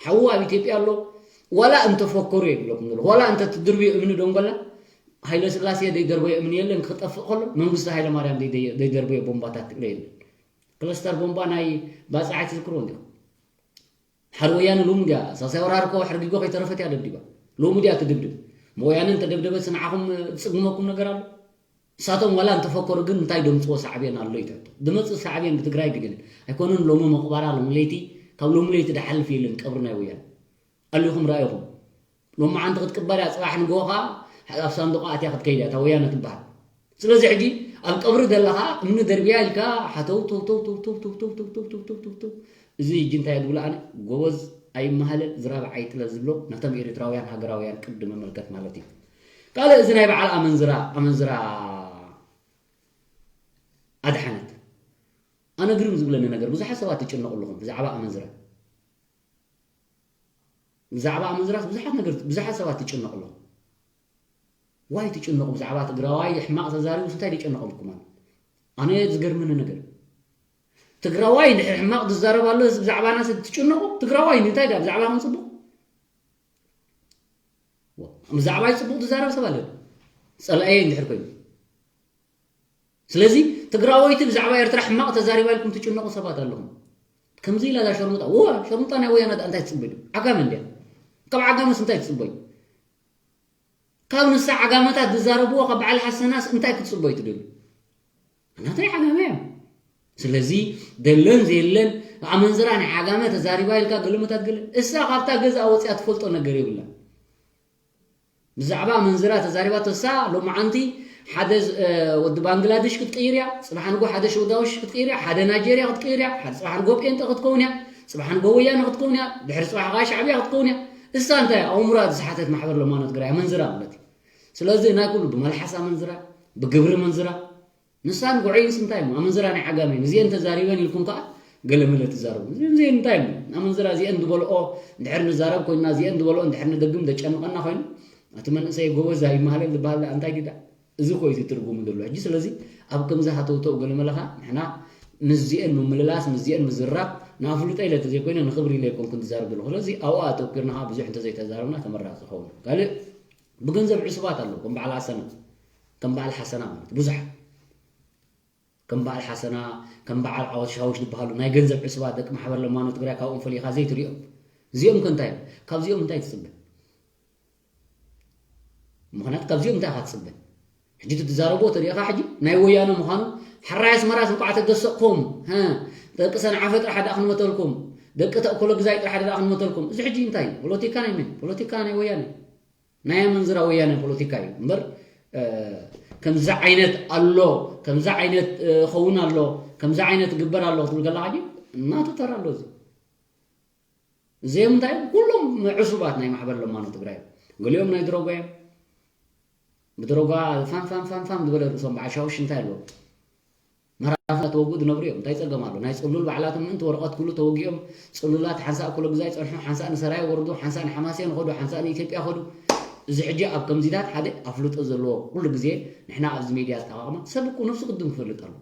ሓዊ ኣብ ኢትዮጵያ ኣሎ፣ ዋላ እንተፈከሩ የብለኩም ዘሎ፣ ዋላ እንተ ትድርብዮ እምኒ ደንጎላ፣ ሃይለ ስላሴ ዘይደርበዮ እምኒ የለን፣ ክጠፍእ ከሎ መንግስቲ ሃይለ ማርያም ዘይደየ-፣ ዘይደርበዮ ቦምባታት ትግለ የለን። ክለስተር ቦምባ ናይ ባጽዓይ ትዝክርዎ እንዲኹም። ድሓር ወያነ ሎሚ ድያ ሳልሳይ ወራር እኮ ሕርጊጎ ከይተረፈት እያ ደብዲባ። ሎሚ ድያ ትድብድብ? ወያነ እንተደብደበት ንዓኹም ዝጽግመኩም ነገር ኣሎ? ንሳቶም ዋላ እንተፈከሩ ግን እንታይ ደምጽዎ ሳዕቤን ኣሎ እዩ ትሕቶ። ዝመጽእ ሳዕቤን ብትግራይ ድግል ኣይኮነን። ሎሚ መቕባራ ሎሚ ለይቲ፣ ካብ ሎሚ ለይቲ ድሓልፍ የለን ቀብሪ ናይ ወያነ። ኣሊኹም ርኣይኹም። ሎሚ ዓንቲ ክትቅበር እያ፣ ጽባሕ ንግሆ ኸኣ ኣብ ሳንዱቕ ኣትያ ክትከይድ እያ፣ እታ ወያነ ትበሃል። ስለዚ ሕጂ ኣብ ቀብሪ ዘለኻ እምኒ ደርብያ ኢልካ ሓተው ተው ተው ተው ተው ተው ተው ተው ተው ተው ተው ተው ተው። እዚ ሕጂ እንታይ እየ ዝብሎ ኣነ? ጎበዝ ኣይመሃለል ዝራብ ዓይጥለ ዝብሎ ነቶም ኤርትራውያን ሃገራውያን ቅዲ መመልከት ማለት እዩ። ካልእ እዚ ናይ በዓል ኣመንዝራ፣ ኣመንዝራ ኣድሓነት። ኣነ ግርም ዝብለኒ ነገር ብዙሓት ሰባት ትጭነቑ ኣለኹም ብዛዕባ ኣመንዝራ። ብዛዕባ ኣመንዝራስ ብዙሓት ነገር፣ ብዙሓት ሰባት ትጭነቑ ኣለኹም። ዋይ ትጭነቑ ብዛዕባ ትግራዋይ ሕማቕ ተዛሪቡስ እንታይ ይጨነቐልኩም ኣሎ? ኣነ ዝገርመኒ ነገር ትግራዋይ ድሕሪ ሕማቕ ዝዛረብ ኣሎ፣ እዚ ብዛዕባና ሰብ ትጭነቑ? ትግራዋይ እንታይ ዳ ብዛዕባኹም ጽቡቕ? ዋ፣ ብዛዕባይ ጽቡቕ ዝዛረብ ሰብ ኣሎ? ጸላኤ እንድሕር ኮይኑ። ስለዚ ትግራወይቲ ብዛዕባ ኤርትራ ሕማቕ ተዛሪባ ኢልኩም ትጭነቑ ሰባት ኣለኹም። ከምዚ ኢላ እዛ ሸርሙጣ፣ ዋ፣ ሸርሙጣ ናይ ወያነ እንታይ ትጽበዩ? ዓጋመ እንድያ። ካብ ዓጋመስ እንታይ ትጽበዩ? ካብ ንሳ ዓጋመታት ዝዛረብዎ ካብ በዓል ሓሰናስ እንታይ ክትጽበዩ ትደልዩ? ናተይ ዓጋመ እዮም። ስለዚ ደለን ዘየለን ኣመንዝራ ናይ ዓጋመ ተዛሪባ ኢልካ ገለመታት ገለ እሳ ካብታ ገዛ ወፅያ ትፈልጦ ነገር የብላ። ብዛዕባ ኣመንዝራ ተዛሪባቶ እሳ ሎማዓንቲ ሓደ ዝ-፣ እ፣ ወዲ ባንግላደሽ ክትቅይር እያ፣ ጽባሕ ንጎ ሓደ ሸውዳውሽ ክትቅይር እያ፣ ሓደ ናይጀርያ ክትቅይር እያ፣ ሓደ ጽባሕ ንጎ ጴንጠ ክትከውን እያ፣ ጽባሕ ንጎ ወያነ ክትከውን እያ፣ ድሕሪ ጽባሕ ኸኣ ሻዕብያ ክትከውን እያ። እሳ እንታይ ኣእምሮኣ ዝሰሓተት ማሕበር ለማኖ ትግራይ ኣመንዝራ ማለት እዩ። ስለዚ ናይ ኩሉ ብመልሓስ ኣመንዝራ፣ ብግብሪ ኣመንዝራ፣ ንሳን ጉዐይንስ እንታይ እሞ ኣመንዝራ ናይ ዓጋመ እየን። እዚአን ተዛሪበን ኢልኩም ከኣ ገለ መለ ትዛረቡ። እዚአን እዚአን እንታይ እሞ ኣመንዝራ እዚአን ዝበልኦ እንድሕር ንዛረብ ኮይንና እዚአን ዝበልኦ እንድሕር ንደግም ዘጨንቐና ኮይኑ እቲ መንእሰይ ጎበዝ ኣይመሃለል ዝበሃል ደኣ እንታይ ድዩ ደኣ? እዚ እኮ እዩ እቲ ትርጉሙ ዘሎ። ሕጂ ስለዚ ኣብ ከምዚ ሃተውተው ገለ መለ ከኣ ንሕና ምስዚአን ምምልላስ ምስዚአን ምዝራብ ንኣፍልጦ ኢለ እንተዘይኮይነ ንኽብሪ ኢለ ኣይኮንኩን ዝዛረብ ዘለኹ። ስለዚ ኣብኡ ኣተኲርና ከኣ ብዙሕ እንተዘይተዛረብና ተመራጺ ይኸውን። ካልእ ብገንዘብ ዕሱባት ኣለዉ ከም በዓል ሓሰና፣ ከም በዓል ሓሰና ማለት ብዙሕ ከም በዓል ሓሰና፣ ከም በዓል ዓወት ሻውሽ ዝበሃሉ ናይ ገንዘብ ዕሱባት ደቂ ማሕበር ለማኖ ትግራይ ካብኦም ፈሊኻ ዘይትሪኦም። እዚኦም ከ እንታይ እዮም? ካብዚኦም እንታይ ትጽበ? ምኽንያቱ ካብዚኦም እንታይ ኢኻ ትጽበ? ሕጂ እቲ ትዛረብዎ ተሪእኻ ሕጂ ናይ ወያነ ምዃኑ፣ ሕራይ ኣስመራስ እንኳዕ ተገሰቕኩም፣ ሀ፣ ደቂ ሰንዓፈ ጥራሕ ደኣ ክንመተልኩም፣ ደቂ ተእኮሎ ግዛይ ጥራሕ ደኣ ክንመተልኩም። እዚ ሕጂ እንታይ እዩ? ፖለቲካ ናይ መን? ፖለቲካ ናይ ወያነ። ናይ ኣመንዝራ ወያነ ፖለቲካ እዩ እምበር፣ እ፣ ከምዚ ዓይነት ኣሎ፣ ከምዚ ዓይነት፣ እ፣ ኸውን ኣሎ፣ ከምዚ ዓይነት ግበር ኣሎ ክትብል ከለኻ ግን እናተተራ ኣሎ እዚ። እዚኦም እንታይ እዮም? ኩሎም ዕሱባት ናይ ማሕበር ለማኖ ትግራይ እዮም። ገሊኦም ናይ ድሮጋ እዮም። ብድሮጋ ፋም ፋም ፋም ፋም ዝበለ ርእሶም በዓል ሻውሽ እንታይ ኣለዎ? መራፍና ተወግኡ ዝነብሩ እዮም። እንታይ ጸገም ኣሎ? ናይ ጽሉል ባዕላቶም ምእንቲ ወረቐት ኩሉ ተወጊኦም፣ ጽሉላት ሓንሳእ ኩሎ ግዛይ ጸንሑ፣ ሓንሳእ ንሰራየ ወርዱ፣ ሓንሳእ ንሓማሴን ኸዱ፣ ሓንሳእ ንኢትዮጵያ ኸዱ። እዚ ሕጂ ኣብ ከምዚታት ሓደ ኣፍልጦ ዘለዎ ኩሉ ግዜ ንሕና ኣብዚ ሜድያ ዝተቓቕማ ሰብ እኮ ነፍሱ ቅድም ክፈልጥ ኣሎ።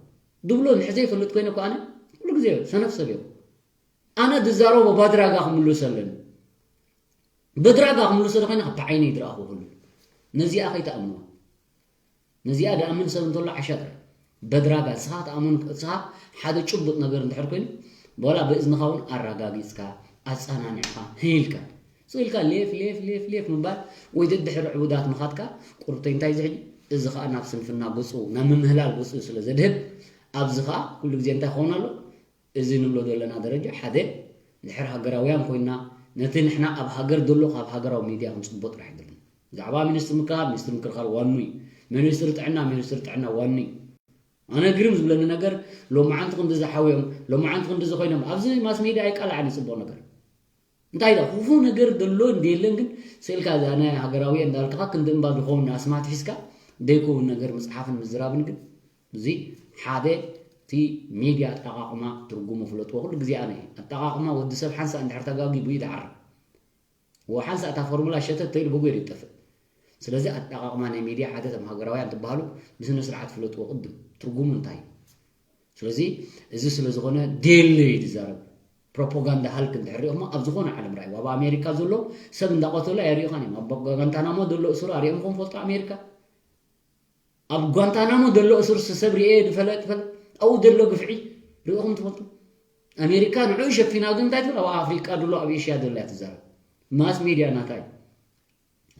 ድብሎ ንሕ ዘይፈልጥ ኮይነ እኮ ኣነ ኩሉ ግዜ ሰነፍ ሰብ እዮም። ኣነ ዝዛረቦ ባድራጋ ክምልሶ ኣለኒ። ብድራጋ ክምልሶ ዶ ኮይነ ካብ ዓይነይ ዝረኣኹ ኩሉ። ነዚኣ ከይትኣምንዋ። ነዚኣ ድኣምን ሰብ እንተሎ ዓሻ ጥራይ። በድራጋ ንስኻ ትኣምን ንስኻ ሓደ ጭቡጥ ነገር እንድሕር ኮይኑ፣ በላ ብእዝንኻ እውን ኣረጋጊጽካ ኣጸናኒዕካ ህይልካ ስኢልካ ሌፍ ሌፍ ሌፍ ሌፍ ምባል ወይ ደድሕሪ ዕቡዳት ምኻድካ ቁርብተይ እንታይ ዝሕጂ እዚ ከዓ ናብ ስንፍና ጉፁ ናብ ምምህላል ጉፁ ስለ ዘድህብ ኣብዚ ከዓ ኩሉ ግዜ እንታይ ክኸውን ኣሎ እዚ ንብሎ ዘለና ደረጃ ሓደ ድሕር ሃገራውያን ኮይና ነቲ ንሕና ኣብ ሃገር ዘሎ ካብ ሃገራዊ ሚድያ ክንፅቦ ጥራሕ ይድልን ብዛዕባ ሚኒስትሪ ምክልኻል ሚኒስትሪ ምክልኻል ዋኑ እዩ ሚኒስትሪ ጥዕና ሚኒስትሪ ጥዕና ዋኑ እዩ ኣነ ግርም ዝብለኒ ነገር ሎማዓንቲ ክንዲ ዝሓውዮም ሎማዓንቲ ክንዲ ዝኾይኖም ኣብዚ ማስ ሚድያ ኣይቃላዕን ይፅቡቕ ነገር እንታይ ዳ ክፉ ነገር ደሎ እንዲ የለን ግን ስእልካ እዛ ናይ ሃገራዊ እንዳልካኻ ክንዲ እምባ ዝኸውን ኣስማት ሒዝካ ደይከውን ነገር ምፅሓፍን ምዝራብን ግን እዚ ሓደ እቲ ሚድያ ኣጠቃቅማ ትርጉሙ ፍለጥዎ ኩሉ ግዜ ኣነ ኣጠቃቅማ ወዲ ሰብ ሓንሳ እንድሕር ተጋጊቡ እዩ ዝዓርብ ወሓንሳ እታ ፎርሙላ ሸተት ተይሉ ብጉ ይጠፍእ ስለዚ ኣጠቃቅማ ናይ ሚድያ ሓደ ተም ሃገራውያን ትበሃሉ ብስነ ስርዓት ፍለጥዎ ቅድም ትርጉሙ እንታይ እዩ ስለዚ እዚ ስለ ዝኾነ ዴሎ እዩ ዝዛረብ ፕሮፓጋንዳ ሃልክ እንድሕር ሪኢኹሞ ኣብ ዝኾነ ዓለም ራእይዎ ኣብ ኣሜሪካ ዘሎ ሰብ እንዳቆተሉ ኣየሪኢኻን እዮም ኣብ ጓንታናሞ ዘሎ እሱር ኣሪኦምኩም ፈልጡ ኣሜሪካ ኣብ ጓንታናሞ ዘሎ እሱር ሰብ ሪኤ ዝፈለጥ ፈለጥ ኣብኡ ዘሎ ግፍዒ ሪኢኹም ትፈልጡ ኣሜሪካ ንዕኡ ሸፊና ግን እንታይ ትብል ኣብ ኣፍሪቃ ድሎ ኣብ ኤሽያ ዘሎ እያ ትዛረብ ማስ ሚድያ ናታይ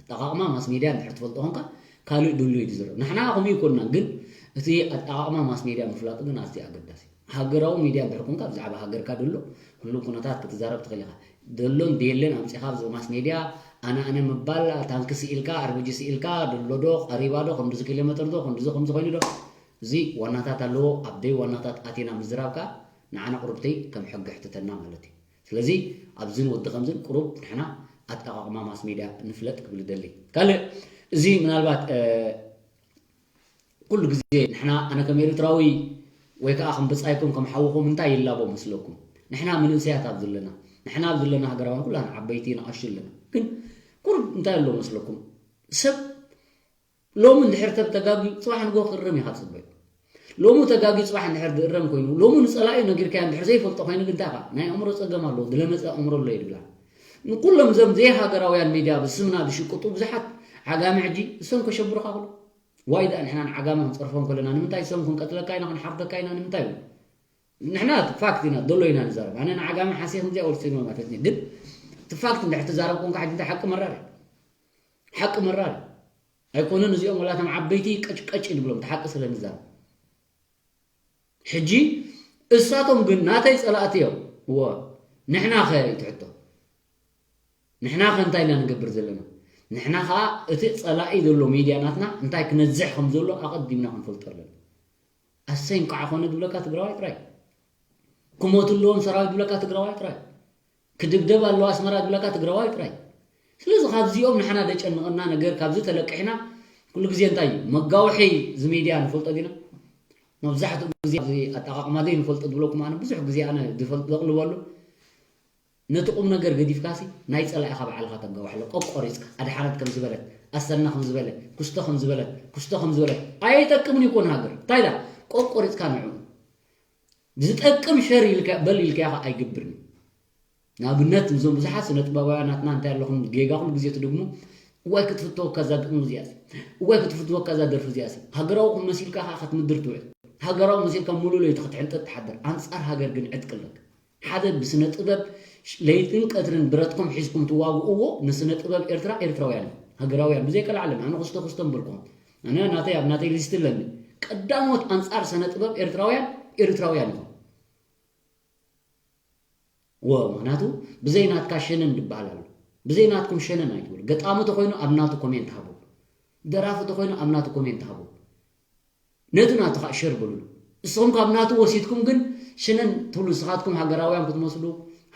ኣጠቃቅማ ማስ ሚድያ እንድሕር ትፈልጦ ኮንካ ካልእ ድሉ እዩ ዝረብ ንሕና ከምኡ ይኮንና ግን እቲ ኣጠቃቅማ ማስ ሚድያ ምፍላጡ ግን ኣዝዩ ኣገዳሲ ሃገራዊ ሚድያ እንድሕር ኮንካ ብዛዕባ ሃገርካ ድሎ ኩሉ ኩነታት ክትዛረብ ትኽእል ኢኻ ደሎን ደየለን ኣምፂኻ ኣብዚ ማስ ሚድያ ኣነ ኣነ ምባል ታንኪ ስኢልካ ኣርብጂ ስኢልካ ድሎ ዶ ቀሪባ ዶ ክንድዚ ኪሎ ሜትር ዶ ክንድዚ ከምዚ ኮይኑ ዶ እዚ ዋናታት ኣለዎ ኣብ ደይ ዋናታት ኣቲና ምዝራብ ከዓ ንዓና ቁርብተይ ከም ሕጊ ሕትተና ማለት እዩ ስለዚ ኣብዝን ወዲ ከምዝን ቁሩብ ንሕና ኣጠቃቅማ ማስ ሚድያ ንፍለጥ ክብል ደሊ ካልእ እዚ ምናልባት ኩሉ ግዜ ንሕና ኣነ ከም ኤርትራዊ ወይ ከዓ ከም ብፃይኩም ከም ሓውኹም እንታይ ይላቦ መስለኩም ንሕና ምንእሰያት ኣብ ዘለና ንሕና ኣብ ዘለና ሃገራውያን ኩላን ዓበይቲ ንኣሹ ኣለና ግን ቁሩብ እንታይ ኣሎ መስለኩም ሰብ ሎሚ እንድሕር ሰብ ተጋጊ ፅባሕ ንጎ ክእረም ኢኻ ፅበዩ ሎሚ ተጋጊ ፅባሕ እንድሕር ዝእረም ኮይኑ ሎሚ ንፀላኢ ነጊርካዮ እንድሕር ዘይፈልጦ ኮይኑ ግን እንታይ ኻ ናይ ኣእምሮ ፀገም ኣለዎ ዝለመፀ ኣእምሮ ኣሎ ይድብላ ንኩሎም እዞም ዘይሃገራውያን ሚድያ ብስምና ዝሽቅጡ ብዙሓት ዓጋሚ ሕጂ እሶም ከሸብሩኻ ክሉ ዋይ ደኣ ንሕና ንዓጋሚ ክንፀርፎም ከለና ንምንታይ እሶም ክንቀትለካ ኢና ክንሓርደካ ኢና ንምንታይ ንሕና ፋክት ኢና ዘሎ ኢና ንዛረብ ኣነ ንዓጋሚ ሓሴ ከምዚኣ ወልሰይኖ ማፈትኒ ግን እቲ ፋክት እንድሕር ተዛረብኩም ከዓ እንታይ ሓቂ መራር ሓቂ መራር ኣይኮነን እዚኦም ወላቶም ዓበይቲ ቀጭቀጭ ንብሎም ተሓቂ ስለ ንዛረብ ሕጂ እሳቶም ግን ናተይ ፀላእቲ እዮም እዎ ንሕና ኸ ይትሕቶ ንሕና ኸ እንታይ ኢና ንገብር ዘለና ንሕና ኸዓ እቲ ፀላኢ ዘሎ ሚድያ ናትና እንታይ ክነዝሕ ከም ዘሎ ኣቐዲምና ክንፈልጦ ኣለና ኣሰይ እንኳዕ ኾነ ዝብለካ ትግራዋይ ጥራይ ክሞቱ ኣለዎም ሰራዊት ዝብለካ ትግራዋይ ጥራይ ክድብደብ ኣለዎ ኣስመራ ዝብለካ ትግራዋይ ጥራይ ስለዚ ካብዚኦም ንሓና ደጨንቐና ነገር ካብዚ ተለቅሕና ኩሉ ግዜ እንታይ እዩ መጋውሒ ዝሚድያ ንፈልጦ ዲና መብዛሕትኡ ግዜ ኣብዚ ኣጠቃቅማ ዘይንፈልጦ ዝብለኩም ኣነ ብዙሕ ግዜ ኣነ ዝፈልጥ ዘቕልበሉ ነቲ ቁም ነገር ገዲፍካሲ ናይ ፀላኢኻ ባዕልኻ ተጋውሐሎ ቆቆሪፅካ ኣድሓነት ከም ዝበለት ኣሰና ከም ዝበለ ኩስቶ ከም ዝበለት ኩስቶ ከም ዝበለት ኣይጠቅምን ይኮን ሃገር እንታይ ዳ ቆቆሪፅካ ንዑ ዝጠቅም ሸር ኢልካ በል ኢልካ ኢኻ ኣይገብርን ንኣብነት እዞም ብዙሓት ስነ ጥበባውያን ናትና እንታይ ኣለኹም ጌጋ ኩሉ ግዜ ትድግሙ እዋይ ክትፍተወካ እዛ ግጥሚ እዚኣ እዋይ ክትፍትወካ እዛ ደርፊ እዚኣ ሃገራዊ መሲልካ ከዓ ክትምድር ትውዕል ሃገራዊ መሲልካ ሙሉ ለይቲ ክትሕንጠጥ ትሓድር ኣንፃር ሃገር ግን ዕጥቂ ኣለካ ሓደ ብስነ ጥበብ ለይትን ቀትርን ብረትኩም ሒዝኩም ትዋግእዎ ንስነ ጥበብ ኤርትራ ኤርትራውያን ሃገራውያን ብዘይቀላዓለም ኣነ ክስቶ ክስቶ ምበልኩም ኣነ ናተይ ኣብ ናተይ ሊስት ኣለኒ ቀዳሞት ኣንጻር ስነ ጥበብ ኤርትራውያን ኤርትራውያን ኢኹም። እወ ምኽንያቱ ብዘይ ናትካ ሸነን ድበሃል ኣሎ። ብዘይ ናትኩም ሸነን ኣይትበሉ። ገጣሚ ተኾይኑ ኣብ ናቱ ኮሜንት ሃቡ። ደራፊ ተኾይኑ ኣብ ናቱ ኮሜንት ሃቡ። ነቲ ናቱ ከዓ ሸር በልሉ። ንስኹም ካብ ናቱ ወሲድኩም ግን ሸነን ትብሉ ንስኻትኩም ሃገራውያን ክትመስሉ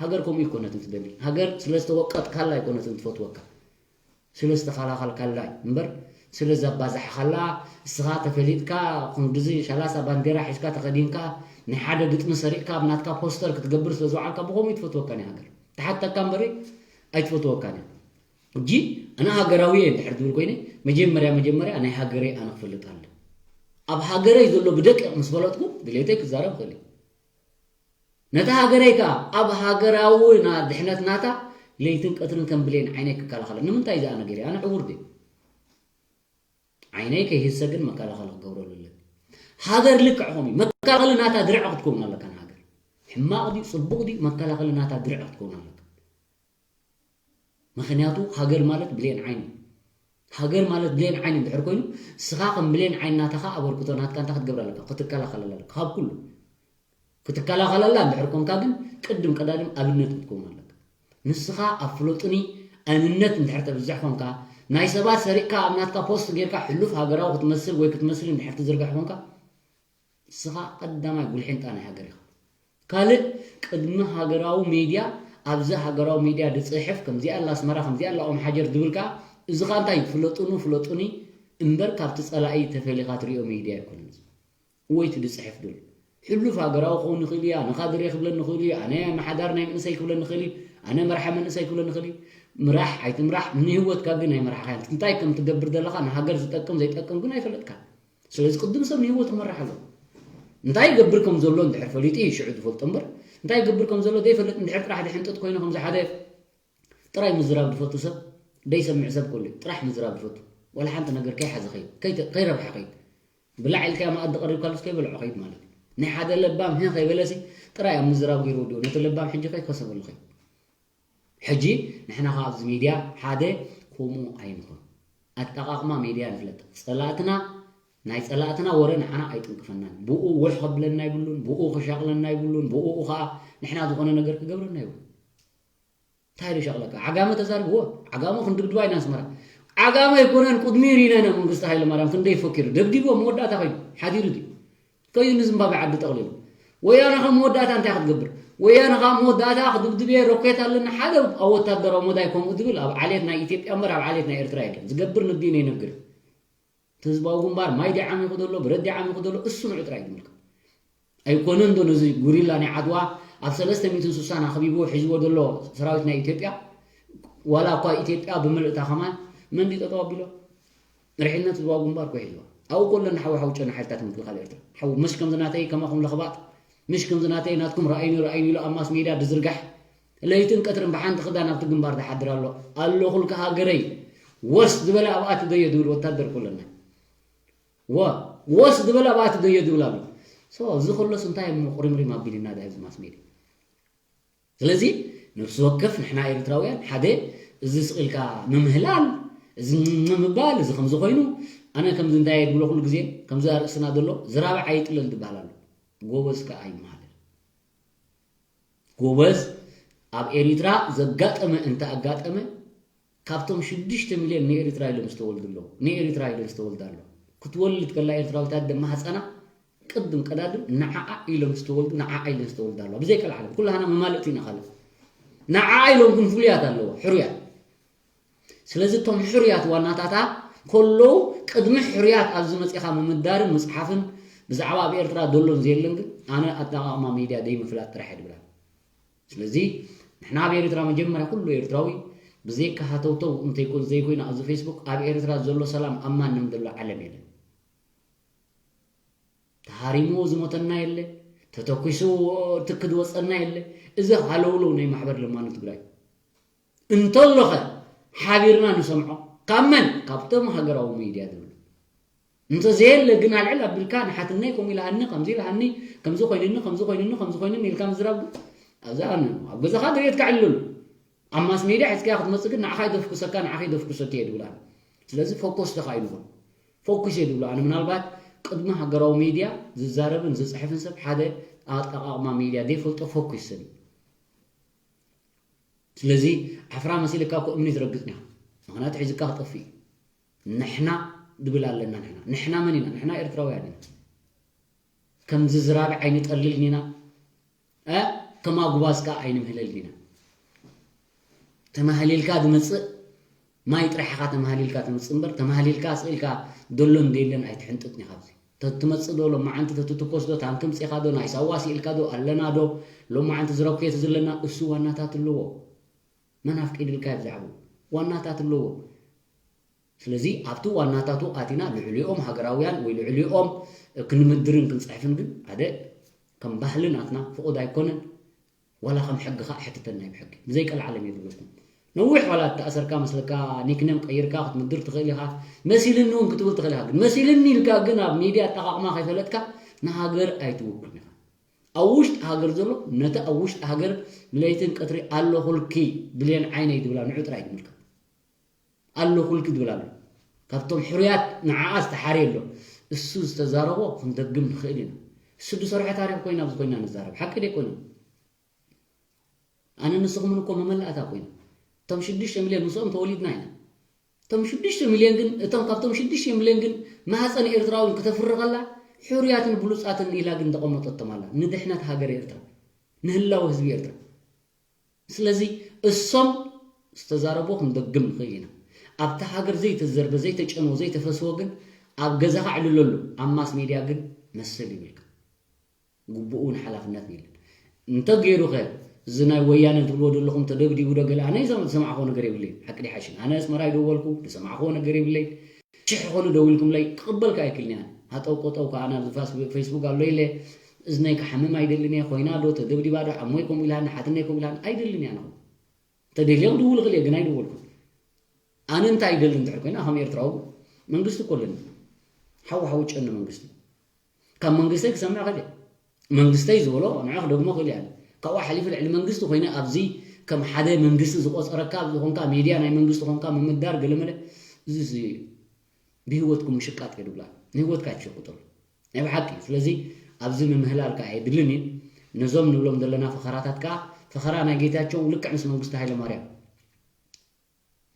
ሃገር ከምኡ ኣይኮነትን ትደሊ። ሃገር ስለ ዝተወቀጥካላ ኣይኮነትን ትፈትወካ። ስለ ዝተኸላኸልካላ እምበር ስለ ዘባዛሕኻላ እስኻ ተፈሊጥካ ክንድዚ ሻላሳ ባንዴራ ሒዝካ ተኸዲንካ ናይ ሓደ ግጥሚ ሰሪቕካ ኣብ ናትካ ፖስተር ክትገብር ስለ ዝወዓልካ ብኸምኡ ትፈትወካ ናይ ሃገር ትሓተካ እምበሪ ኣይትፈትወካን እያ። እጂ ኣነ ሃገራዊ እየ እንድሕር ዝብል ኮይነ መጀመርያ መጀመርያ ናይ ሃገረይ ኣነ ክፈልጥ ኣለ ኣብ ሃገረይ ዘሎ ብደቂቕ ምስ ፈለጥኩ ድሌተይ ክዛረብ ክእል እየ። ነታ ሃገረይ ከኣ ኣብ ሃገራዊ ድሕነት ናታ ለይትን ቀትርን ከም ብሌን ዓይነይ ክከላኸለ ንምንታይ እዚኣ ነገር ኣነ ዕውር ድየ ዓይነይ ከይህሰ ግን መከላኸሊ ክገብረሉ ኣለኒ። ሃገር ልክዕ ከምኡ እዩ። መከላኸሊ ናታ ድርዕ ክትከውን ኣለካ ንሃገር። ሕማቕ ድዩ ጽቡቕ ድዩ፣ መከላኸሊ ናታ ድርዕ ክትከውን ኣለካ። ምኽንያቱ ሃገር ማለት ብሌን ዓይኒ። ሃገር ማለት ብሌን ዓይኒ እንድሕር ኮይኑ፣ ንስኻ ከም ብሌን ዓይኒ ናታኻ ኣበርክቶ ናትካ እንታይ ክትገብር ኣለካ? ክትከላኸለላ ኣለካ ካብ ኩሉ። ክትከላኸለላ እንድሕር ኮንካ ግን ቅድም ቀዳድም ኣብነት ክትከውን ኣለካ። ንስኻ ኣብ ፍለጡኒ ኣንነት እንድሕር ተብዝሕ ኮንካ፣ ናይ ሰባት ሰሪቕካ ኣብ ናትካ ፖስት ጌርካ ሕሉፍ ሃገራዊ ክትመስል ወይ ክትመስል እንድሕር ትዝርግሕ ኮንካ፣ ንስኻ ቀዳማይ ጉልሒንጣ ናይ ሃገር ኢኻ። ካልእ ቅድሚ ሃገራዊ ሜድያ፣ ኣብዚ ሃገራዊ ሜድያ ድጽሕፍ፣ ከምዚኣ ኣላ ኣስመራ፣ ከምዚኣ ኣላ ኦም ሓጀር ድብል ከኣ፣ እዚ ኸኣ እንታይ እዩ? ፍለጡኒ፣ ፍለጡኒ እምበር ካብቲ ጸላኢ ተፈሊኻ ትሪኦ ሜድያ ኣይኮነን እዚ። ወይ እቲ ድጽሕፍ ድብል። ሕሉፍ ሃገራዊ ክኸውን ይኽእል እዩ፣ ኣነ ካድሬ ክብለኒ ይኽእል እዩ፣ ኣነ ኣመሓዳሪ ናይ መንእሰይ ክብለኒ ይኽእል እዩ፣ ኣነ መራሒ መንእሰይ ክብለኒ ይኽእል እዩ። ምራሕ ኣይትምራሕ ንህይወትካ ግን ኣይመራሕኻን። እንታይ ከም ትገብር ዘለኻ ንሃገር ዝጠቅም ዘይጠቅም ግን ኣይፈለጥካን። ስለዚ ቅድም ሰብ ንህይወቱ ክመርሕ ኣለዎ። እንታይ ይገብር ከም ዘሎ እንድሕር ፈሊጡ እዩ ሽዑ ዝፈልጦ እምበር፣ እንታይ ይገብር ከም ዘሎ ዘይፈልጥ እንድሕር ጥራሕ ዝሕንጥጥ ኮይኑ ከምዚ ሓደ ጥራይ ምዝራብ ዝፈቱ ሰብ፣ ዘይሰምዕ ሰብ ከሎ እዩ ጥራሕ ምዝራብ ዝፈቱ። ዋላ ሓንቲ ነገር ከይሓዘ ከይድ፣ ከይተ-፣ ከይረብሐ ከይድ። ብላዕ ኢልካዮ መኣዲ ቀሪብካሉስ ከይበልዖ ከይድ ማለት እዩ። ናይ ሓደ ለባም ህን ከይበለሲ ጥራይ ኣብ ምዝራብ ገይሩ ወዲኡ። ነቲ ለባም ሕጂ ከይከሰበሉ ከይድ። ሕጂ ንሕና ከኣ ኣብዚ ሚድያ ሓደ ከምኡ ኣይንኹን። ኣጠቓቕማ ሚድያ ንፍለጥ። ጸላእትና፣ ናይ ጸላእትና ወረ ንዓና ኣይጥንቅፈናን። ብኡ ውሕ ከብለና ይብሉን፣ ብኡ ክሻቕለና ይብሉን፣ ብኡ ከኣ ንሕና ዝኾነ ነገር ክገብረና ይብሉን። እንታይ ዶ ሸቕለካ? ዓጋመ ተዛርብዎ። ዓጋመ ክንድብድባ ኢና ኣስመራ። ዓጋመ ኣይኮነን፣ ቅድሚኡ ርኢና ኢና መንግስቲ ሃይለማርያም ክንደይ ፈኪሩ። ደብዲብዎ መወዳእታ ከይዱ። ሓዲሩ ድዩ? ከይዱ ንዝምባብዌ ዓዲ ጠቕሊሉ። ወያነ ከ መወዳእታ እንታይ ክትገብር? ወያነ ከ መወዳእታ ክድብድብ እየ፣ ሮኬት ኣለኒ፣ ሓደ ኣብ ወታደራዊ መዳይ ከምኡ ዝብል ኣብ ዓሌት ናይ ኢትዮጵያ እምበር ኣብ ዓሌት ናይ ኤርትራ የለን። ዝገብር ንግዲ ነይነግር። እቲ ህዝባዊ ግንባር ማይ ድዩ ዓሚኹ ዘሎ፣ ብረት ድዩ ዓሚኹ ዘሎ፣ እሱ ንዑ ጥራይ ዝምልከት። ኣይኮነን ዶ ነዚ ጉሪላ ናይ ዓድዋ ኣብ ሰለስተ ሚእትን ስሳን ኣኽቢብዎ ሒዝዎ ዘሎ ሰራዊት ናይ ኢትዮጵያ? ዋላ እኳ ኢትዮጵያ ብምልእታ ከማን መን ድዩ ጠጠው ኣቢሎ? መሪሕነት ህዝባዊ ግንባር እኮ ሒዝዋ። ኣብኡ ከሎ ንሓዊ ሓዊ ጨና ሓይልታት ምክልኻል ኤርትራ። ሓዊ ምሽ ከምዚ ናተይ ከማኹም ለኽባጥ፣ ምሽ ከምዚ ናተይ ናትኩም ረኣይኒ ረኣይኒ ኢሉ ኣብ ማስ ሜድያ ድዝርጋሕ፣ ለይትን ቀትርን ብሓንቲ ክዳን ኣብቲ ግንባር ዝሓድር ኣሎ። ኣለኹልካ ሃገረይ፣ ወስ ዝበለ ኣብኣ ትደዮ ዝብል ወታደር እኮ ኣለና። ወ-፣ ወስ ዝበለ ኣብኣ ትደዮ ዝብል ኣሎ። ሶ፣ እዚ ከሎስ እንታይ እሞ ቁሪምሪም ኣቢልና ዳ እዚ ማስ ሜድያ? ስለዚ ነፍሲ ወከፍ ንሕና ኤርትራውያን ሓደ እዚ ስቕ ኢልካ ምምህላል፣ እዚ ምምባል፣ እዚ ከምዚ ኮይኑ፣ ኣነ ከምዚ እንታይ እየ ዝብሎ ኩሉ ግዜ፣ ከምዚ ኣርእስትና ዘሎ፣ ዝራባዕ ኣይጥለል ዝበሃል ኣሎ። ጎበዝ ከኣ ኣይመሃለል። ጎበዝ፣ ኣብ ኤሪትራ ዘጋጠመ እንተ ኣጋጠመ፣ ካብቶም ሽዱሽተ ሚልዮን ንኤሪትራ ኢሎም ዝተወልዱ ኣለዉ። ንኤሪትራ ኢለን ዝተወልዳ ኣለዋ። ክትወልድ ከላ ኤርትራዊት ኣደ ማህጸና ቅድም ቀዳድም ንዓኣ ኢሎም ዝተወልዱ፣ ንዓኣ ኢለን ዝተወልዳ ኣለዋ። ብዘይ ቀልዓለም፣ ኩላህና መማልእቲ ኢና ካልእ። ንዓኣ ኢሎም ግን ፍሉያት ኣለዋ፣ ሕሩያት። ስለዚ እቶም ሕሩያት ዋናታታ ከለዉ፣ ቅድሚ ሕሩያት ኣብዚ መጺኻ ምምዳርን ምጽሓፍን ብዛዕባ ኣብ ኤርትራ ዘሎን ዘየለን ግን ኣነ ኣጠቓቕማ ሚድያ ደይምፍላጥ ጥራሕ እየ ዝብላ። ስለዚ ንሕና ኣብ ኤርትራ መጀመርያ ኩሉ ኤርትራዊ ብዘይካ ሃተውተው እንተይኮን ዘይኮይኑ ኣብዚ ፌስቡክ ኣብ ኤርትራ ዘሎ ሰላም ኣብ ማንም ዘሎ ዓለም የለን። ተሃሪምዎ ዝሞተና የለ፣ ተተኩሱ ትክ ዝወጸና የለ። እዚ ሃለውለው ናይ ማሕበር ለማኒ ትግራይ እንተሎኸ ሓቢርና ንሰምዖ ካብ መን? ካብቶም ሃገራዊ ሚድያ ዝብሉ። እንተ ዘየለ ግን ኣልዕል ኣቢልካ ንሓትነይ ከምኡ ኢልሃኒ፣ ከምዚ ኢልሃኒ፣ ከምዚ ኮይንኒ፣ ከምዚ ኮይንኒ፣ ከምዚ ኮይንኒ ኢልካ ምዝራብ ግን ኣብዛ ኣነ ኣብ ገዛኻ ድሬትካ ዕልሉ። ኣብ ማስ ሜድያ ሒዝካያ ክትመጽእ ግን ንዓኻ ይደፍኩሰካ፣ ንዓኺ ይደፍኩሰኪ እየ ዝብል ኣነ። ስለዚ ፎኮስ ተኻኢሉ ይኹን። ፎኩስ እየ ዝብሎ ኣነ። ምናልባት ቅድሚ ሃገራዊ ሜድያ ዝዛረብን ዝጽሕፍን ሰብ ሓደ ኣጠቓቕማ ሜድያ ዘይፈልጦ ፎኩስ ሰብ እዩ። ስለዚ ዓፍራ መሲልካ እኮ እምኒ ትረግጽ ኒኻ። ምኽንያቱ ሒዝካ ክጠፍእ እዩ። ንሕና ድብል ኣለና ንሕና። ንሕና መን ኢና? ንሕና ኤርትራውያን ኢና። ከምዚ ዝራብዕ ኣይንጠልልን ኢና። እ፣ ከም ኣጉባዝ ከኣ ኣይንምህለልን ኢና። ተማህሊልካ ዝመጽእ ማይ ጥራሕ ኢኻ ተማህሊልካ ትመጽእ እምበር፣ ተማህሊልካ ስቕ ኢልካ ደሎን ደየለን ኣይትሕንጥጥን ኢኻ ኣብዚ። ተትመጽእ ዶ፣ ሎማዓንቲ ተትትኮስ ዶ፣ ታንኪ ምጺኻ ዶ፣ ናይ ሳዋ ስኢልካ ዶ፣ ኣለና ዶ፣ ሎማዓንቲ ዝረኩየት ዘለና፣ እሱ ዋናታት ኣለዎ። መን ኣፍቂድልካ እዩ ብዛዕባኡ? ዋናታት ኣለዎ። ስለዚ ኣብቲ ዋናታቱ ኣቲና ልዕሊኦም ሃገራውያን ወይ ልዕሊኦም ክንምድርን ክንጽሕፍን ግን ሓደ ከም ባህሊ ናትና ፍቑድ ኣይኮነን። ዋላ ከም ሕጊ ኸኣ ሕትተና እዩ ብሕጊ። ብዘይ ቀልዓለም እየ ዝብለኩም። ነዊሕ ዋላ እተኣሰርካ መስለካ ኒክነም ቀይርካ ክትምድር ትኽእል ኢኻ። መሲልኒ እውን ክትብል ትኽእል ኢኻ። ግን መሲልኒ ኢልካ ግን ኣብ ሚድያ ኣጠቓቕማ ከይፈለጥካ ንሃገር ኣይትውክልን ኢኻ። ኣብ ውሽጢ ሃገር ዘሎ ነቲ ኣብ ውሽጢ ሃገር ለይትን ቀትሪ ኣለኹልኪ ብሌን ዓይነይ ዝብላ ንዑ ጥራይ ትምልከት። ኣለኹልኪ ዝብል ኣሎ። ካብቶም ሕሩያት ንዓኣ ዝተሓርየ ኣሎ። እሱ ዝተዛረቦ ክንደግም ንኽእል ኢና። እሱ ዝሰርሖ ታሪኽ ኮይና ኣብዚ ኮይና ንዛረብ። ሓቂ ደይ ኮይና? ኣነ ንስኹምን እኮ መመላእታ ኮይና። እቶም ሽዱሽተ ሚልዮን ምስኦም ተወሊድና ኢና። እቶም ሽዱሽተ ሚልዮን ግን እቶም ካብቶም ሽዱሽተ ሚልዮን ግን ማህፀን ኤርትራውን ክተፍርቐላ ሕሩያትን ብሉፃትን ኢላ ግን ተቐመጠቶም ኣላ ንድሕነት ሃገር ኤርትራ፣ ንህላወ ህዝቢ ኤርትራ። ስለዚ እሶም ዝተዛረብዎ ክንደግም ንኽእል ኢና። ኣብቲ ሃገር ዘይተዘርበ ዘይተጨንዎ ዘይተፈስዎ ግን ኣብ ገዛኻ ዕልለሉ ኣብ ማስ ሜድያ ግን መሰል ይብልካ። ግቡእውን ሓላፍነትን የለን። እንተገይሩኸ እዚ ናይ ወያነ ትብልዎ ዘለኹም ተደብዲቡ ዶ ገለ ኣነ ዝሰማዕክዎ ነገር የብለይን። ሓቂ ዲሓሽን ኣነ ኣስመራ ይደወልኩ ዝሰማዕክዎ ነገር የብለይን። ሽሕ ኾኑ ደዊልኩምለይ ክቕበልካ ኣይክልንያን። ሃጠው ቆጠው ከኣ ናብ ፋስ- ፌስቡክ ኣሎ ኢለ እዝነይ ክሓምም ኣይደልን እየ። ኮይና ዶ ተደብዲባ ዶ ሓሞይ ከምኡ ኢላኒ ሓትነይ ከምኡ ኢላኒ ኣይደልን እያ ንኹ ተደልየ ክድውል ክእል እየ ግን ኣይደወልኩ። ኣነ እንታይ ይደሊ እንድሕር ኮይና ከም ኤርትራዊ መንግስቲ እኮ ኣለኒ። ሓዊ ሓዊ ጨኒ መንግስቲ ካብ መንግስተይ ክሰምዕ ከደ መንግስተይ ዝበሎ ንዕኽ ደግሞ ክእል እያ። ካብኡ ሓሊፉ ልዕሊ መንግስቲ ኮይነ ኣብዚ ከም ሓደ መንግስቲ ዝቆፀረካ ኣብዚ ኮንካ ሜድያ ናይ መንግስቲ ኮንካ ምምዳር ገለመለ እዚ ብህይወትኩም ምሽቃጥ የድብላ ንህይወትካ ይትሸቁጠሉ ናይ ብሓቂ። ስለዚ ኣብዚ ምምህላል ከዓ የድልን እዩ። ነዞም ንብሎም ዘለና ፈኸራታት ከዓ ፈኸራ ናይ ጌታቸው ልክዕ ምስ መንግስቲ ሃይለ ማርያም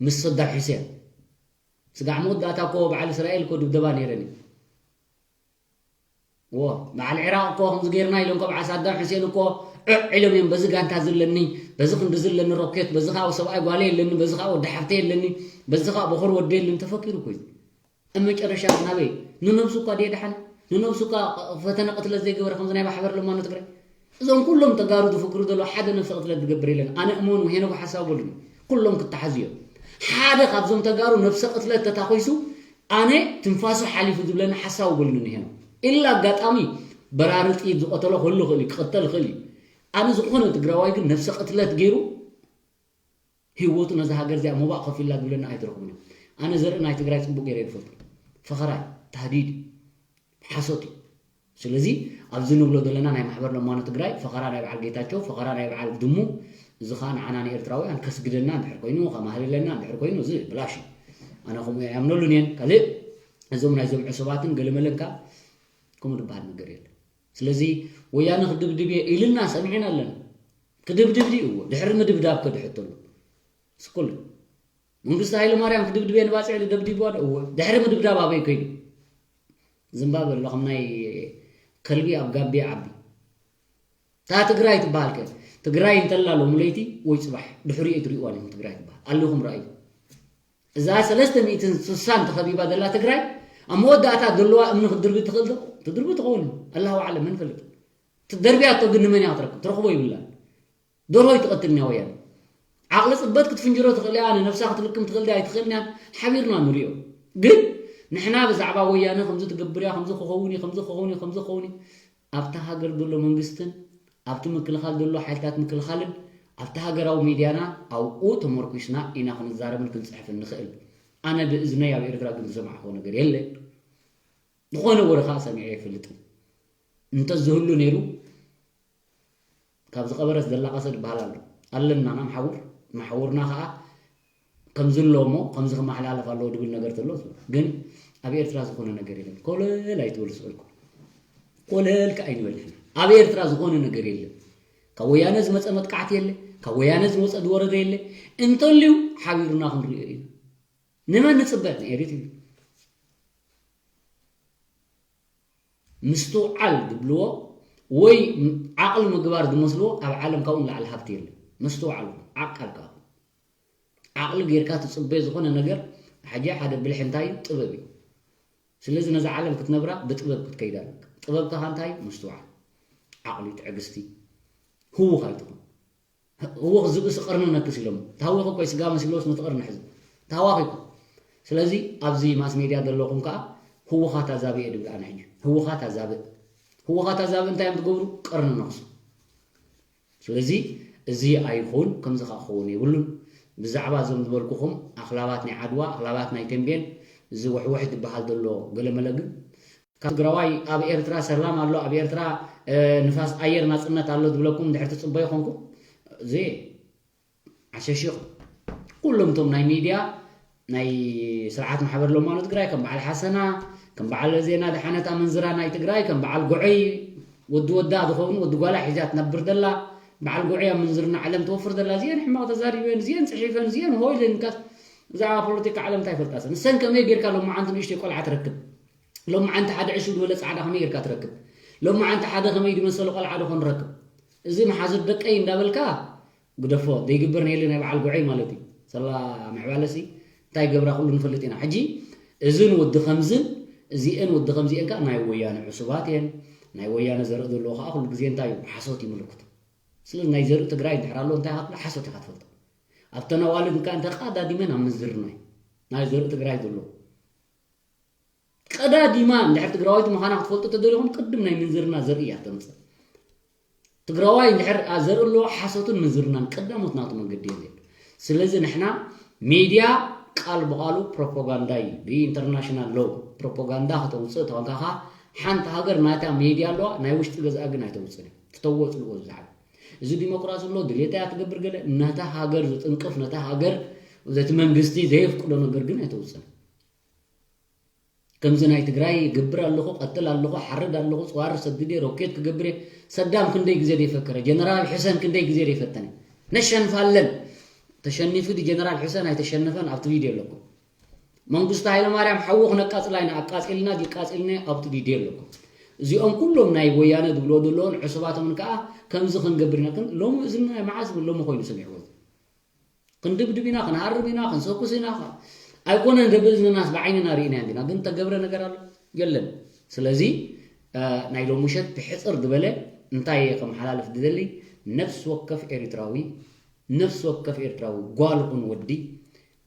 ምስ ሰዳም ሑሴን ስጋዕ መወዳእታ እኮ በዓል እስራኤል እኮ ድብደባ ነይረን እዩ። ዎ በዓል ዒራቕ እኮ ከምዚ ጌርና ኢሎም እኮ በዓል ሳዳም ሑሴን እኮ ዕዕ ኢሎም እዮም። በዚ ጋንታ ዝለኒ በዚ ክንዲ ዝለኒ ሮኬት በዚ ከዓ ሰብኣይ ጓለ የለኒ በዚ ከዓ ወዲ ሓፍተ የለኒ በዚ ከዓ በኹር ወዲ የለኒ ተፈኪሩ እኮ እዩ። ኣብ መጨረሻ ናበይ ንነብሱ እኳ ድየ ደሓነ ንነብሱ እኳ ፈተነ ቅትለት ዘይገበረ ከምዚ ናይ ማሕበር ለማኖ ትግራይ እዞም ኩሎም ተጋሩ ዝፍክሩ ዘለዉ ሓደ ነብሰ ቅትለት ዝገብር የለን። ኣነ እመኑ ሄኖክ ሓሳብ በሉኒ ኩሎም ክተሓዙ እዮም። ሓደ ካብዞም ተጋሩ ነብሰ ቅትለት ተታኺሱ ኣነ ትንፋሱ ሓሊፉ ዝብለኒ ሓሳብ በሉኒ ሄኖክ። ኢላ ኣጋጣሚ በራሪ ጥይት ዝቐተሎ ክህሉ ይኽእል እዩ ክቕተል ይኽእል እዩ። ኣነ ዝኾነ ትግራዋይ ግን ነብሰ ቅትለት ገይሩ ህይወቱ ነዛ ሃገር እዚኣ ሞባእ ከፊላ ዝብለና ኣይትረኽቡን እዮም። ኣነ ዘርኢ ናይ ትግራይ ፅቡቅ ገይረ ይፈልጡ። ፈኸራይ ታህዲድ ሓሶት እዩ። ስለዚ ኣብዚ ንብሎ ዘለና ናይ ማሕበር ለማኖ ትግራይ ፈኸራ ናይ በዓል ጌታቸው ፈኸራ ናይ በዓል ድሙ እዚ ከዓ ንዓና ንኤርትራውያን ከስግደና እንድሕር ኮይኑ ከማህልለና እንድሕር ኮይኑ እዚ ብላሽ እዩ። ኣነ ከምኡ ኣይኣምነሉን እየን። ካልእ እዞም ናይዞም ዕሱባትን ገለመለን ከዓ ከምኡ ዝበሃል ነገር የለን። ስለዚ ወያነ ክድብድብ እየ ኢልና ሰሚዕና ኣለና። ክድብድብ ድዩ እዎ ድሕሪ ምድብዳብ ከድሕተሉ ስኩል መንግስቲ ሃይለ ማርያም ክድብድብ እየ ንባፅዕ ደብዲብዋ ዶ እዎ ድሕሪ ምድብዳብ ኣበይ ከይዱ ዝንባብ ኣሎ ከም ናይ ከልቢ ኣብ ጋቢ ዓቢ እታ ትግራይ ትበሃል ከ ትግራይ እንተላ ሎም ለይቲ ወይ ፅባሕ ድሕሪኡ ትሪእዋ ኔኹም ትግራይ ትበሃል ኣለኹም ረኣዩ እዛ ሰለስተ ሚእትን ስሳን ተኸቢባ ዘላ ትግራይ ኣብ መወዳእታ ዘለዋ እምኒ ክትድርቢ ትኽእል ዶ ትድርቢ ትኸውን ኣላሁ ኣዕለም መን ፈልጥ ትደርብያ እቶ ግን ንመን እያ ክትረክብ ትረኽቦ ይብላን ደርሆ ይትቐትል እያ ወያነ ዓቕሊ ፅበት ክትፍንጅሮ ትኽእል እያ ንነብሳ ክትልክም ትኽእል ድያ ኣይትኽእል እያ ሓቢርና ንሪኦ ግን ንሕና ብዛዕባ ወያነ ከምዚ ትገብር እያ ከምዚ ክኸውን እዩ ከምዚ ክኸውን እዩ ከምዚ ክኸውን እዩ ኣብታ ሃገር ዘሎ መንግስትን ኣብቲ ምክልኻል ዘሎ ሓይልታት ምክልኻልን ኣብቲ ሃገራዊ ሚድያና ኣብኡ ተመርኩስና ኢና ክንዛረብን ክንፅሕፍን ንኽእል ኣነ ብእዝነይ ኣብ ኤርትራ ግን ዝሰማዕክዎ ነገር የለ ዝኾነ ወረ ከዓ ሰሚዐ ኣይፈልጥን እንተዝህሉ ነይሩ ካብ ዝቐበረስ ዘላቐሰ ዝበሃል ኣሎ ኣለና ናምሓውር መሓውርና ከዓ ከምዚ ኣሎ እሞ ከምዚ ክመሓላለፍ ኣለዎ ድብል ነገር ተሎ ግን ኣብ ኤርትራ ዝኾነ ነገር የለን ኮለል ኣይትበሉ ስእልኩም ኮለል ከዓ ኣይንበል ንሕና ኣብ ኤርትራ ዝኾነ ነገር የለን ካብ ወያነ ዝመፀ መጥቃዕቲ የለ ካብ ወያነ ዝመፀ ዝወረደ የለ እንተልዩ ሓቢርና ክንሪኦ እዩ ንመን ንፅበ ንኤሪት እዩ ምስትውዓል ዝብልዎ ወይ ዓቕሊ ምግባር ዝመስልዎ ኣብ ዓለም ካብኡ ንላዕሊ ሃብቲ የለን። ምስትውዓል ዓቃል ካብ ዓቕሊ ጌርካ ትፅበዮ ዝኾነ ነገር ሕጂ ሓደ ብልሒ እንታይ እዩ? ጥበብ እዩ። ስለዚ ነዛ ዓለም ክትነብራ ብጥበብ ክትከይዳ ኣለካ። ጥበብ ከኻ እንታይ እዩ? ምስትውዓል፣ ዓቕሊ፣ ትዕግስቲ፣ ህውኽ ኣይትኹን። ህወኽ ዝብእሲ ቀርኒ ነክስ ኢሎም ተሃዊኹ እኮ ስጋ መሲሎስ ነቲ ቀርኒ ሕዚ ተሃዋኺኩም ስለዚ ኣብዚ ማስ ሜድያ ዘለኹም ከዓ ህወኻት ኣዛብእ እየ ድብል ኣነ ሕጂ ህወኻት ኣዛብእ ህወኻት ኣዛብእ እንታይ እዮም ትገብሩ ቀርኒ ነክሱ ስለዚ እዚ ኣይኹን ከምዚ ከዓ ክኸውን የብሉን ብዛዕባ እዞም ዝበልኩኹም ኣኽላባት ናይ ዓድዋ፣ ኣኽላባት ናይ ተንቤን፣ እዚ ውሕውሕ ዝበሃል ዘሎ ገለመለ ግን ካብ ትግራዋይ ኣብ ኤርትራ ሰላም ኣሎ፣ ኣብ ኤርትራ ንፋስ ኣየር ናጽነት ኣሎ ዝብለኩም እንድሕር ትጽበዩ ኾንኩም፣ እዚ ዓሸሽኹም። ኩሎም እቶም ናይ ሚድያ ናይ ስርዓት ማሕበር ሎማኖ ትግራይ ከም በዓል ሓሰና፣ ከም በዓል ዜና ደሓነት ኣመንዝራ ናይ ትግራይ፣ ከም በዓል ጉዐይ ወዲ ወዳ ዝኸውን ወዲ ጓላ ሒዛ ትነብር ዘላ፣ በዓል ጉዐይ ኣብ ምንዝርና ዓለም ትወፍር ዘላ፣ እዚአን ሕማቕ ተዛሪበን፣ እዚአን ጽሒፈን፣ እዚአን ሆ ኢለን እንካስ ብዛዕባ ፖለቲካ ዓለም እንታይ ይፈልጣ ሰን? ንሰን ከመይ ጌርካ ሎማዓንቲ ንእሽተይ ቆልዓ ትረክብ? ሎማዓንቲ ሓደ ዕሽው ዝበለ ጻዕዳ ከመይ ጌርካ ትረክብ? ሎማዓንቲ ሓደ ከመይ ዝመሰለ ቆልዓ ዶ ክንረክብ? እዚ መሓዙት ደቀይ እንዳበልካ ግደፎ፣ ዘይግበር ነየለ ናይ በዓል ጉዐይ ማለት እዩ። ሰላ ምዕባለሲ እንታይ ገብራ ኩሉ ንፈልጥ ኢና። ሕጂ እዝን ወዲ ከምዝን እዚአን ወዲ ከምዚአን ከዓ ናይ ወያነ ዕሱባት እየን። ናይ ወያነ ዘርኢ ዘለዎ ከዓ ኩሉ ግዜ እንታይ እዩ? ሓሶት እዩ ምልክቱ። ስለዚ ናይ ዘርኢ ትግራይ እንድሕር ኣሎ እንታይ ኢኻ ትብሎ? ሓሶት ኢኻ ትፈልጦ። ኣብተን ኣዋልድ እንካ እንተ ቀዳዲመን ኣብ ምንዝርና እዩ ናይ ዘርኢ ትግራይ ዘሎ። ቀዳዲማ እንድሕር ትግራዋይቲ ምዃና ክትፈልጡ ተደሊኹም ቅድም ናይ ምንዝርና ዘርኢ እያ ተምፅእ። ትግራዋይ እንድሕር ኣ- ዘርኢ ኣለዎ ሓሶትን ምንዝርናን ቀዳሞት ናቱ መንገዲ እዮም። ስለዚ ንሕና ሚድያ ቃል ብቃሉ ፕሮፓጋንዳ እዩ። ብኢንተርናሽናል ሎው ፕሮፓጋንዳ ከተውፅእ ተኾንካ ሓንቲ ሃገር ናታ ሚድያ ኣለዋ፣ ናይ ውሽጢ ገዝኣ ግን ኣይተውፅእን እያ። ትተወፅልዎ ዝዛዕባ እዚ ዲሞክራሲ ኣሎ ድሌታ እያ ትገብር ገለ ነታ ሃገር ዝጥንቅፍ ነታ ሃገር ዘቲ መንግስቲ ዘየፍቅዶ ነገር ግን ኣይተውፅእን። ከምዚ ናይ ትግራይ ገብር ኣለኹ ቀትል ኣለኹ ሓርድ ኣለኹ ፅዋር ሰድድ እየ ሮኬት ክገብር እየ። ሰዳም ክንደይ ግዜ ደይፈከረ ጀነራል ሕሰን ክንደይ ግዜ ደይፈተነ። ነሸንፋለን። ተሸኒፉ ዲ ጀነራል ሕሰን ኣይተሸነፈን ኣብቲ ቪድዮ ኣለኩም። መንግስቱ ሃይለማርያም ሓዉ ክነቃፅላ ኢና ኣቃፂልና ዲቃፂልኒ ኣብቲ ቪድዮ ኣለኩም። እዚኦም ኩሎም ናይ ወያነ ዝብልዎ ዘለውን ዕሱባቶምን ከዓ ከምዚ ክንገብር ኢና ግን ሎሚ እዚ ናይ መዓዝ ሎሚ ኮይኑ ሰሚዕዎ። ክንድብድብ ኢና ክንሃርም ኢና ክንሰኩስ ኢና። ኣይኮነን ደብእዝንናስ ብዓይንና ርኢና እንዲና ግን ተገብረ ነገር ኣሎ የለን። ስለዚ ናይ ሎም ውሸት ብሕፅር ዝበለ እንታይ እየ ከመሓላልፍ ዝደሊ? ነፍሲ ወከፍ ኤርትራዊ ነፍሲ ወከፍ ኤርትራዊ ጓል ኹን ወዲ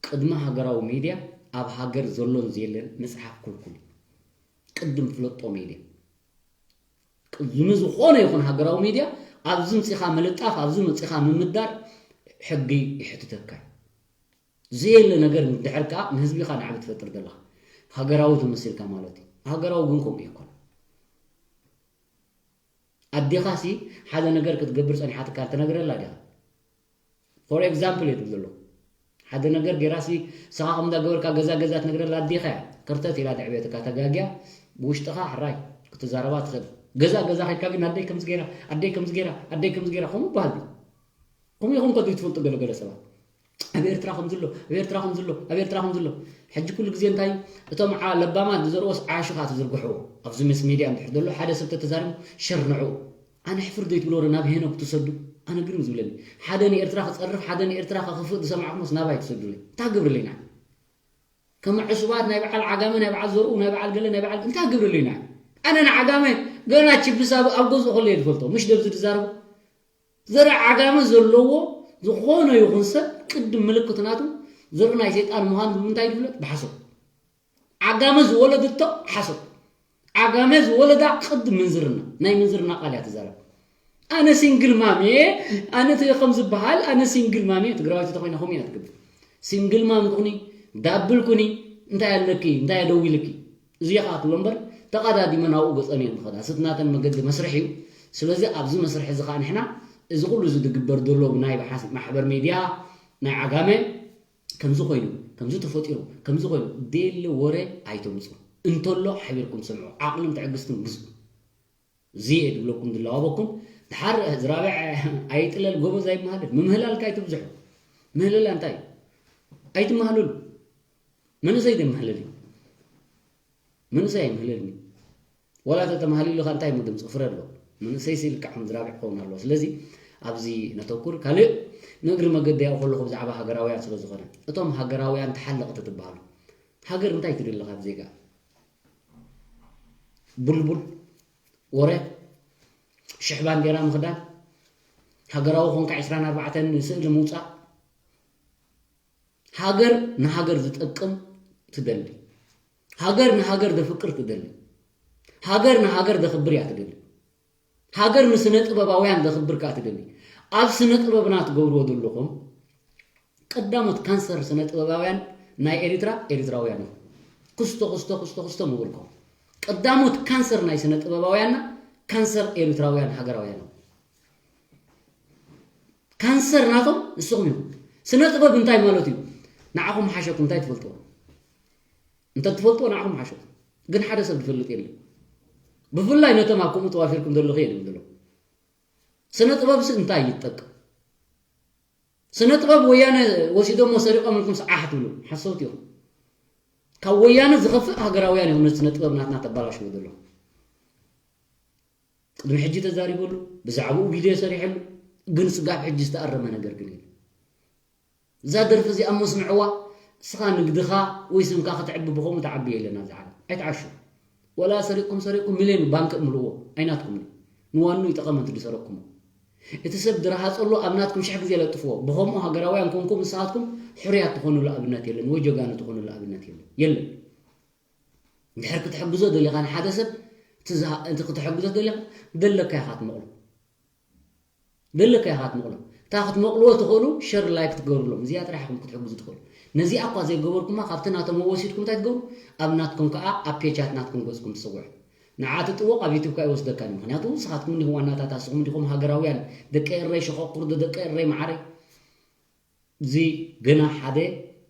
ቅድሚ ሃገራዊ ሚድያ ኣብ ሃገር ዘሎን ዘየለን ምፅሓፍ ክልኩል እዩ። ቅድም ፍለጦ ሚድያ ቅድሚ ዝኾነ ይኹን ሃገራዊ ሚድያ ኣብዚ ምፅኻ ምልጣፍ ኣብዚ ምፅኻ ምምዳር ሕጊ ይሕትተካ እዩ። ዘየለ ነገር እንድሕር ከዓ ንህዝቢኻ ናዕቢ ትፈጥር ዘለኻ ሃገራዊ ተመሲልካ ማለት እዩ። ሃገራዊ ግን ከምኡ ይኮን። ኣዴኻሲ ሓደ ነገር ክትገብር ፀኒሓትካ ትነግረላ ዲኻ? ፎር ኤግዛምፕል እየ ዝብል ዘለኹ። ሓደ ነገር ጌራሲ ንስኻ ከም እንዳገበርካ ገዛ ገዛ ትነግረላ ኣዴኻ እያ። ከርተት ኢላ ደዕቤትካ ተጋግያ ብውሽጥኻ ሕራይ ክትዛረባ ትኽእል። ገዛ ገዛ ከይድካ ግን ኣደይ ከምዚ ገይራ ኣደይ ከምዚ ገይራ ኣደይ ከምዚ ገይራ ከምኡ በሃል ድዩ? ከምኡ ኢኹም ከ ትፈልጡ ገለገለ ሰባት ኣብ ኤርትራ ከምዚ ኣሎ ኣብ ኤርትራ ከምዚ ኣሎ ኣብ ኤርትራ ከምዚ ኣሎ። ሕጂ ኩሉ ግዜ እንታይ እቶም ዓ- ለባማት ዝዘርኦስ ዓሹ ከዓ ትዝርግሕዎ ኣብዚ ምስ ሚድያ እንድሕር ዘሎ ሓደ ሰብ ተተዛሪቡ ሸር ንዑ ኣነ ሕፍር ዘይትብሎ ናብ ሄኖክ ትሰዱ ኣነ ግርም ዝብለኒ ሓደ ንኤርትራ ክፀርፍ ሓደ ንኤርትራ ከኽፍእ ዝሰማዕኩሞስ ናባይ ትሰዱለይ እንታይ ግብርለይ ንዓይ ከም ዕሱባት ናይ በዓል ዓጋመ ናይ በዓል ዘርኡ ናይ በዓል ገለ ናይ በዓል እንታይ ግብርለይ ንዓይ ኣነ ንዓጋመ ገና ችብስ ኣብ ኣብ ገዝኡ ከሎ እየ ዝፈልጦ ምሽ ደብዚ ዝዛረቡ ዘርኢ ዓጋመ ዘለዎ ዝኾነ ይኹን ሰብ ቅድም ምልክት ናቱ ዘርኢ ናይ ሰይጣን ምዃኑ ብምንታይ ዝፍለጥ ብሓሶት ዓጋመ ዝወለደቶ ሓሶት ዓጋመ ዝወለዳ ቅድም ምንዝርና ናይ ምንዝርና ቃል እያ ትዛረብ ኣነ ሲንግል ማም እየ ኣነ ተ- ከም ዝበሃል ኣነ ሲንግል ማም እየ ትግራዋይቲ ተኮይና ከምኡ ኢና ትገብር ሲንግል ማም ትኹኒ ዳብል ኩኒ እንታይ ኣለኪ እንታይ ኣደዊልኪ እዚ ከዓ ትብሎ እምበር ተቐዳዲመ ናብኡ ገፀን እየን ዝኸዳ ስቲ ናተን መገዲ መስርሕ እዩ ስለዚ ኣብዚ መስርሕ እዚ ከዓ ንሕና እዚ ኩሉ እዚ ዝግበር ዘሎ ናይ ብሓስ ማሕበር ሚድያ ናይ ዓጋመ ከምዚ ኮይኑ ከምዚ ተፈጢሩ ከምዚ ኮይኑ ደለ ወረ ኣይተምፁ እንተሎ ሓቢርኩም ስምዑ ዓቕልን ትዕግስትን ግዝኡ እዚ እየ ዝብለኩም ዝለዋወኩም ድሓር ዝራብዕ ኣይጥለል ጎበዝ ኣይመሃለል ምምህላልካ ኣይትብዝሑ ምህለላ እንታይ እዩ ኣይትመሃለሉ መንእሰይ ደመሃለል እዩ መንእሰይ ኣይምህለልን እዩ ዋላ ተተማሃሊሉ ካ እንታይ ምድምፂ ፍረ ኣሎ መንእሰይ ሲ ልክዕ ከም ዝራብዕ ክኸውን ኣለዎ ስለዚ ኣብዚ ነተኩር ካልእ ንእግሪ መገዲ ያው ከለኹ ብዛዕባ ሃገራውያን ስለ ዝኾነ እቶም ሃገራውያን ተሓለቕቲ ትበሃሉ ሃገር እንታይ ትደሊ ካብ ዜጋ ቡልቡል ወረ ሽሕ ባንዴራ ምኽዳን ሃገራዊ ኮንካ ዕስራን ኣርባዕተን ስእሊ ምውፃእ ሃገር ንሃገር ዝጠቅም ትደሊ ሃገር ንሃገር ዘፍቅር ትደሊ ሃገር ንሃገር ዘኽብር እያ ትደሊ ሃገር ንስነ ጥበባውያን ዘኽብር ከዓ ትደሊ ኣብ ስነ ጥበብና ትገብርዎ ዘለኹም ቀዳሞት ካንሰር ስነ ጥበባውያን ናይ ኤሪትራ ኤሪትራውያን እዮም። ክስቶ ክስቶ ክስቶ ክስቶ ምብልኮ ቀዳሞት ካንሰር ናይ ስነ ጥበባውያንና ካንሰር ኤሪትራውያን ሃገራውያን እዮም። ካንሰር ናቶም ንስኹም እዮም። ስነ ጥበብ እንታይ ማለት እዩ? ንዓኹም ሓሸኩም እንታይ ትፈልጥዎ? እንተ ትፈልጥዎ ንዓኹም ሓሸኩም። ግን ሓደ ሰብ ዝፈልጥ የለን። ብፍላይ ነቶም ኣብ ከምኡ ተዋፊርኩም ዘለኹ እየ ዝብል ዘሎ። ስነ ጥበብሲ እንታይ ይጠቅም? ስነ ጥበብ ወያነ ወሲዶሞ ሰሪቆምልኩም ሰዓሕ ትብሉ ሓሰውቲ እዮም። ካብ ወያነ ዝኸፍእ ሃገራውያን እዮም ነቲ ስነ ጥበብ ናትና ተባላሽዎ ዘለኹም። ቅድሚ ሕጂ ተዛሪበሉ፣ ብዛዕባኡ ቪድዮ ሰሪሐሉ፣ ግን ስጋብ ሕጂ ዝተኣረመ ነገር ግን የለን። እዛ ደርፊ እዚኣ እሞ ስምዕዋ፣ እስኻ ንግድኻ ወይ ስምካ ክትዕቢ ብኸምኡ ትዓቢ የለን ኣብዚ ዓለም። ኣይትዓሹ። ወላ ሰሪቕኩም ሰሪቕኩም ሚልዮን ባንክ እምልዎ፣ ኣይናትኩም እዩ። ንዋኑ ይጠቐመ እንት ዝሰረቕኩሞ። እቲ ሰብ ድረሃፀሉ ኣብ ናትኩም ሽሕ ግዜ ለጥፍዎ። ብኸምኡ ሃገራውያን ኮንኩም ንስኻትኩም ሕሩያት ትኾኑሉ ኣብነት የለን፣ ወይ ጀጋኑ ትኾኑሉ ኣብነት የለን። የለን። እንድሕር ክትሕግዞ ደሊኻ ንሓደ ሰብ፣ እቲ ዝሃ-፣ እቲ ክትሕግዞ ደሊኻ፣ ደለካ ኢኻ ትመቕሎ። ደለካ ኢኻ ትመቕሎ። እታ ክትመቕልዎ ትኽእሉ፣ ሸር ላይክ ትገብሩሎም። እዚኣ ጥራሕ ኢኹም ክትሕግዙ ትኽእሉ። ነዚኣ እኳ ዘይገበርኩማ፣ ካብቲ ናቶም ወሲድኩም እንታይ ትገብሩ? ኣብ ናትኩም ከኣ፣ ኣብ ፔጃት ናትኩም ገጽኩም ትጽውዑ። ንዓ ትጥወቕ ኣብ ዩቱብ ከኣ ይወስደካን እዩ። ምኽንያቱ ንስኻትኩም እንዲኹም ዋናታት፣ ንስኹም እንዲኹም ሃገራውያን፣ ደቂ ኤረይ ሸኾኩር ዶ፣ ደቂ ኤረይ መዓረይ። እዚ ገና ሓደ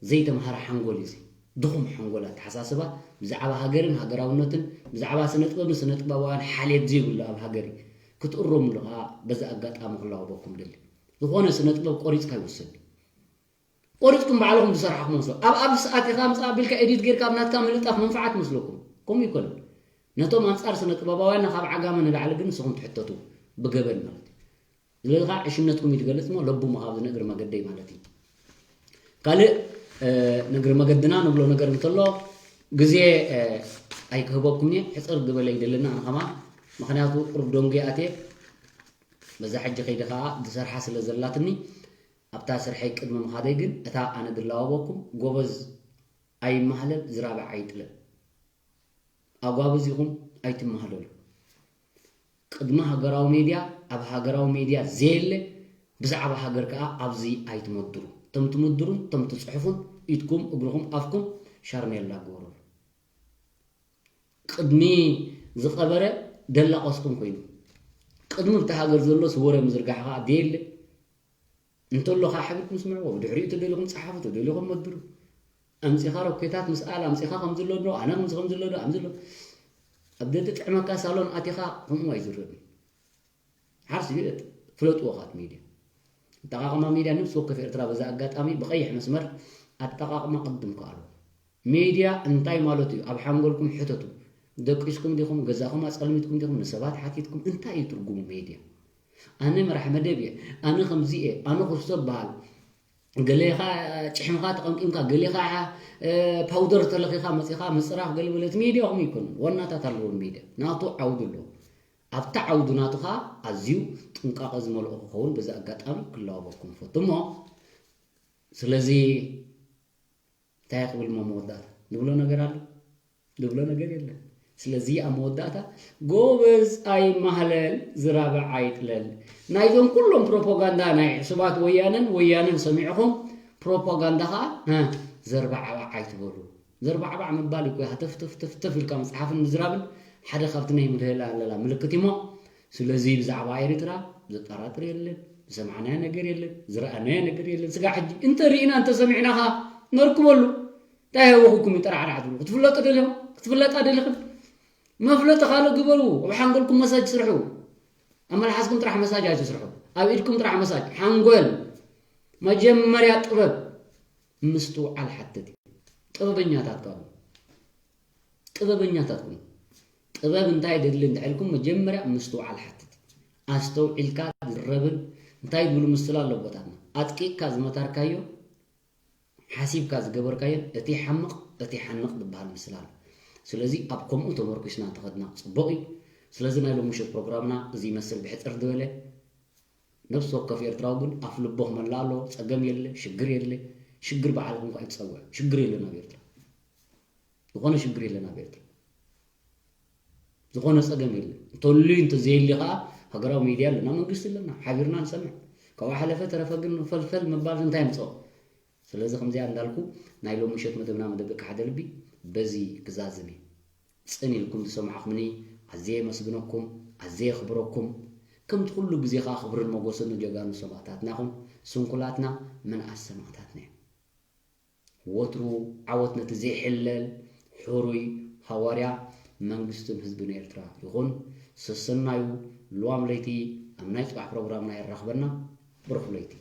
ዘይተምሃረ ሓንጎል እዩ። እዚ ድኹም ሓንጎል ኣተሓሳስባ ብዛዕባ ሃገርን ሃገራውነትን፣ ብዛዕባ ስነ ጥበብን ስነ ጥበባውያን ሓልየት ዘይብሉ ኣብ ሃገር እዩ። ክትእረምሉ ከኣ በዚ ኣጋጣሚ ክላወበኩም ደሊ። ዝኾነ ስነ ጥበብ ቆሪጽካ ይወሰድ። ቆሪጽኩም ባዕልኹም ዝሰራሕኩም መስሎ። ኣብ፣ ኣብ ሰዓት ኢኻ ምጽእ ኣቢልካ ኤዲት ጌርካ ኣብ ናትካ ምልጣፍ መንፈዓት መስለኩም። ከምኡ ይኮነን። ነቶም ኣንጻር ስነ ጥበባውያንና ካብ ዓጋመ ንላዕሊ ግን ንስኹም ትሕተቱ። ብገበን ማለት እዩ። ስለዚ ከዓ ዕሽነትኩም እዩ ዝገልጽ እሞ ለቡሞ ካብዚ ንእግሪ መገደይ ማለት እዩ። ካልእ፣ እ፣ ንእግሪ መገድና ንብሎ ነገር እንተሎ ግዜ፣ እ፣ ኣይክህበኩም እየ። ሕጽር ዝበለ ይደለና ኣነ ከማ። ምኽንያቱ ቁሩብ ደንጉየ ኣትየ። በዛ ሕጂ ከይደ ከዓ ዝሰርሓ ስለ ዘላትኒ ኣብታ ስርሐይ ቅድሚ ምኻደይ ግን እታ ኣነ ድላወበኩም ጎበዝ ኣይማህለል ዝራብዕ ኣይጥለል። ኣጓብዝ ኢኹም ኣይትማህለሉ። ቅድሚ ሃገራዊ ሜድያ ኣብ ሃገራዊ ሜድያ ዘየለ ብዛዕባ ሃገር ከኣ ኣብዚ ኣይትመድሩ። እቶም ትምድሩን እቶም ትጽሕፉን ኢድኩም እግርኹም ኣፍኩም ሻርኔላ ግበሩሉ። ቅድሚ ዝቐበረ ደላቆስኩም ኮይኑ ቅድሚ ኣብቲ ሃገር ዘሎ ስወረ ምዝርጋሕ ከኣ ዘየለ እንተሎ ከዓ ሓቢርኩም ስምዕዎ። ብድሕሪኡ ተደሊኹም ጸሓፉ፣ ተደሊኹም መድሩ። ኣምጺኻ ሮኬታት ምስኣል፣ ኣምጺኻ ከም ዘሎ ዶ፣ ኣነ ከምዚ ከም ዘሎ ዶ፣ ኣም ዘሎ ኣብ ደጥዕመካ ሳሎን ኣቲኻ ከምኡ ኣይዝረብን። ሓርሲ ፍለጥዎ ካት ሚድያ። ኣጠቓቕማ ሚድያ ነብሲ ወከፍ ኤርትራ በዛ ኣጋጣሚ ብቐይሕ መስመር ኣጠቓቕማ ቅድም ከኣሎ። ሜድያ እንታይ ማለት እዩ? ኣብ ሓንጎልኩም ሕተቱ። ደቂስኩም ዲኹም? ገዛኹም ኣጸልሚትኩም ዲኹም? ንሰባት ሓቲትኩም? እንታይ እዩ ትርጉሙ ሜድያ? ኣነ መራሕ መደብ እየ፣ ኣነ ከምዚ እየ፣ ኣነ ክስቶ በሃል፣ ገሌኻ ጭሕምኻ ተቐምቂምካ፣ ገሌኻ፣ እ፣ ፓውደር ተለኺኻ መጺኻ ምጽራፍ ገለ በለ። እቲ ሜድያ ከምኡ ኣይኮነን። ዋናታት ኣለዎ ሜድያ። ናቱ ዓውዱ ኣለዎ። ኣብቲ ዓውዱ ናቱ ኸኣ ኣዝዩ ጥንቃቐ ዝመልኦ ክኸውን በዚ ኣጋጣሚ ክላወበኩም እፈቱ እሞ፣ ስለዚ እንታይ ክብል እሞ መወዳእታ? ንብሎ ነገር ኣሎ? ንብሎ ነገር የለን። ስለዚ ኣብ መወዳእታ ጎበዝ ኣይማህለል ዝራብዕ ኣይጥለል። ናይዞም ኩሎም ፕሮፓጋንዳ ናይ ዕሱባት ወያነን ወያነን ሰሚዕኹም ፕሮፓጋንዳ ኸኣ፣ እ፣ ዘርባዕባዕ ኣይትበሉ። ዘርባዕባዕ ምባል እኮ እያ ተፍ ተፍ ተፍ ተፍ ኢልካ ምጽሓፍን ምዝራብን ሓደ ካብቲ ናይ ምህለላ ኣለላ ምልክት እዩሞ። ስለዚ ብዛዕባ ኤርትራ ዘጠራጥር የለን፣ ዝሰማዕናዮ ነገር የለን፣ ዝረኣናዮ ነገር የለን። ስጋዕ ሕጂ እንተ ርኢና እንተ ሰሚዕና ኸኣ ነርክበሉ። እንታይ ሃወኹኩም እዩ ጠራዕራዕ ትብሉ? ክትፍለጡ ደሊኹም? ክትፍለጣ ደሊኹም? መፍለጢ ካልእ ግበሩ። ኣብ ሓንጎልኩም መሳጅ ስርሑ። ኣብ መልሓስኩም ጥራሕ መሳጅ ኣይትስርሑ። ኣብ ኢድኩም ጥራሕ መሳጅ። ሓንጎል መጀመርያ ጥበብ ምስትውዓል ሓትት እዩ። ጥበበኛታት ከኣ ጥበበኛታት ኩኑ። ጥበብ እንታይ የድሊ እንድሕልኩም መጀመርያ ምስትውዓል ሓትት። ኣስተውዒልካ ዝረብን እንታይ ዝብሉ ምስላ ኣሎ ኣቦታትና። ኣጥቂቕካ ዝመታርካዮ፣ ሓሲብካ ዝገበርካዮን እቲ ሓምቕ እቲ ሓንቕ ዝበሃል ምስላ ኣሎ። ስለዚ ኣብ ከምኡ ተመርኩስና እንተኸድና ጽቡቕ እዩ። ስለዚ ናይ ሎሚ ምሸት ፕሮግራምና እዚ ይመስል ብሕጽር ዝበለ። ነፍሲ ወከፍ ኤርትራዊ ግን ኣፍ ልቦ ክመልእ ኣለዎ። ጸገም የለ፣ ሽግር የለ። ሽግር በዓልኩም ከኣ ይትጸውዕ። ሽግር የለን ኣብ ኤርትራ። ዝኾነ ሽግር የለን ኣብ ኤርትራ። ዝኾነ ጸገም የለን። እንተልዩ እንተዘየልዩ ከኣ ሃገራዊ ሚድያ ኣለና፣ መንግስቲ ኣለና፣ ሓቢርና ንሰምዕ። ካብኡ ሓለፈ ተረፈ ግን ፈልፈል ምባል እንታይ የምጽኦ? ስለዚ ከምዚኣ እንዳልኩ ናይ ሎሚ ምሸት መደብና መደብ ደቂ ሓደ ልቢ በዚ ክዛዝም እዩ። ጽን ኢልኩም ዝሰማዕኹምኒ ኣዝየ የመስግነኩም፣ ኣዝየ የኽብረኩም። ከምቲ ኩሉ ግዜ ከኣ ክብርን መጎስን ንጀጋኑ ሰማእታትና ይኹን። ስንኩላትና ምንኣስ ሰማእታትና እዮም። ወትሩ ዓወት ነቲ ዘይሕለል ሕሩይ ሃዋርያ መንግስትን ህዝብን ኤርትራ ይኹን። ሰሰናዩ። ልዋም ለይቲ ኣብ ናይ ጽባሕ ፕሮግራምና የራኽበና። ብሩኽ ለይቲ።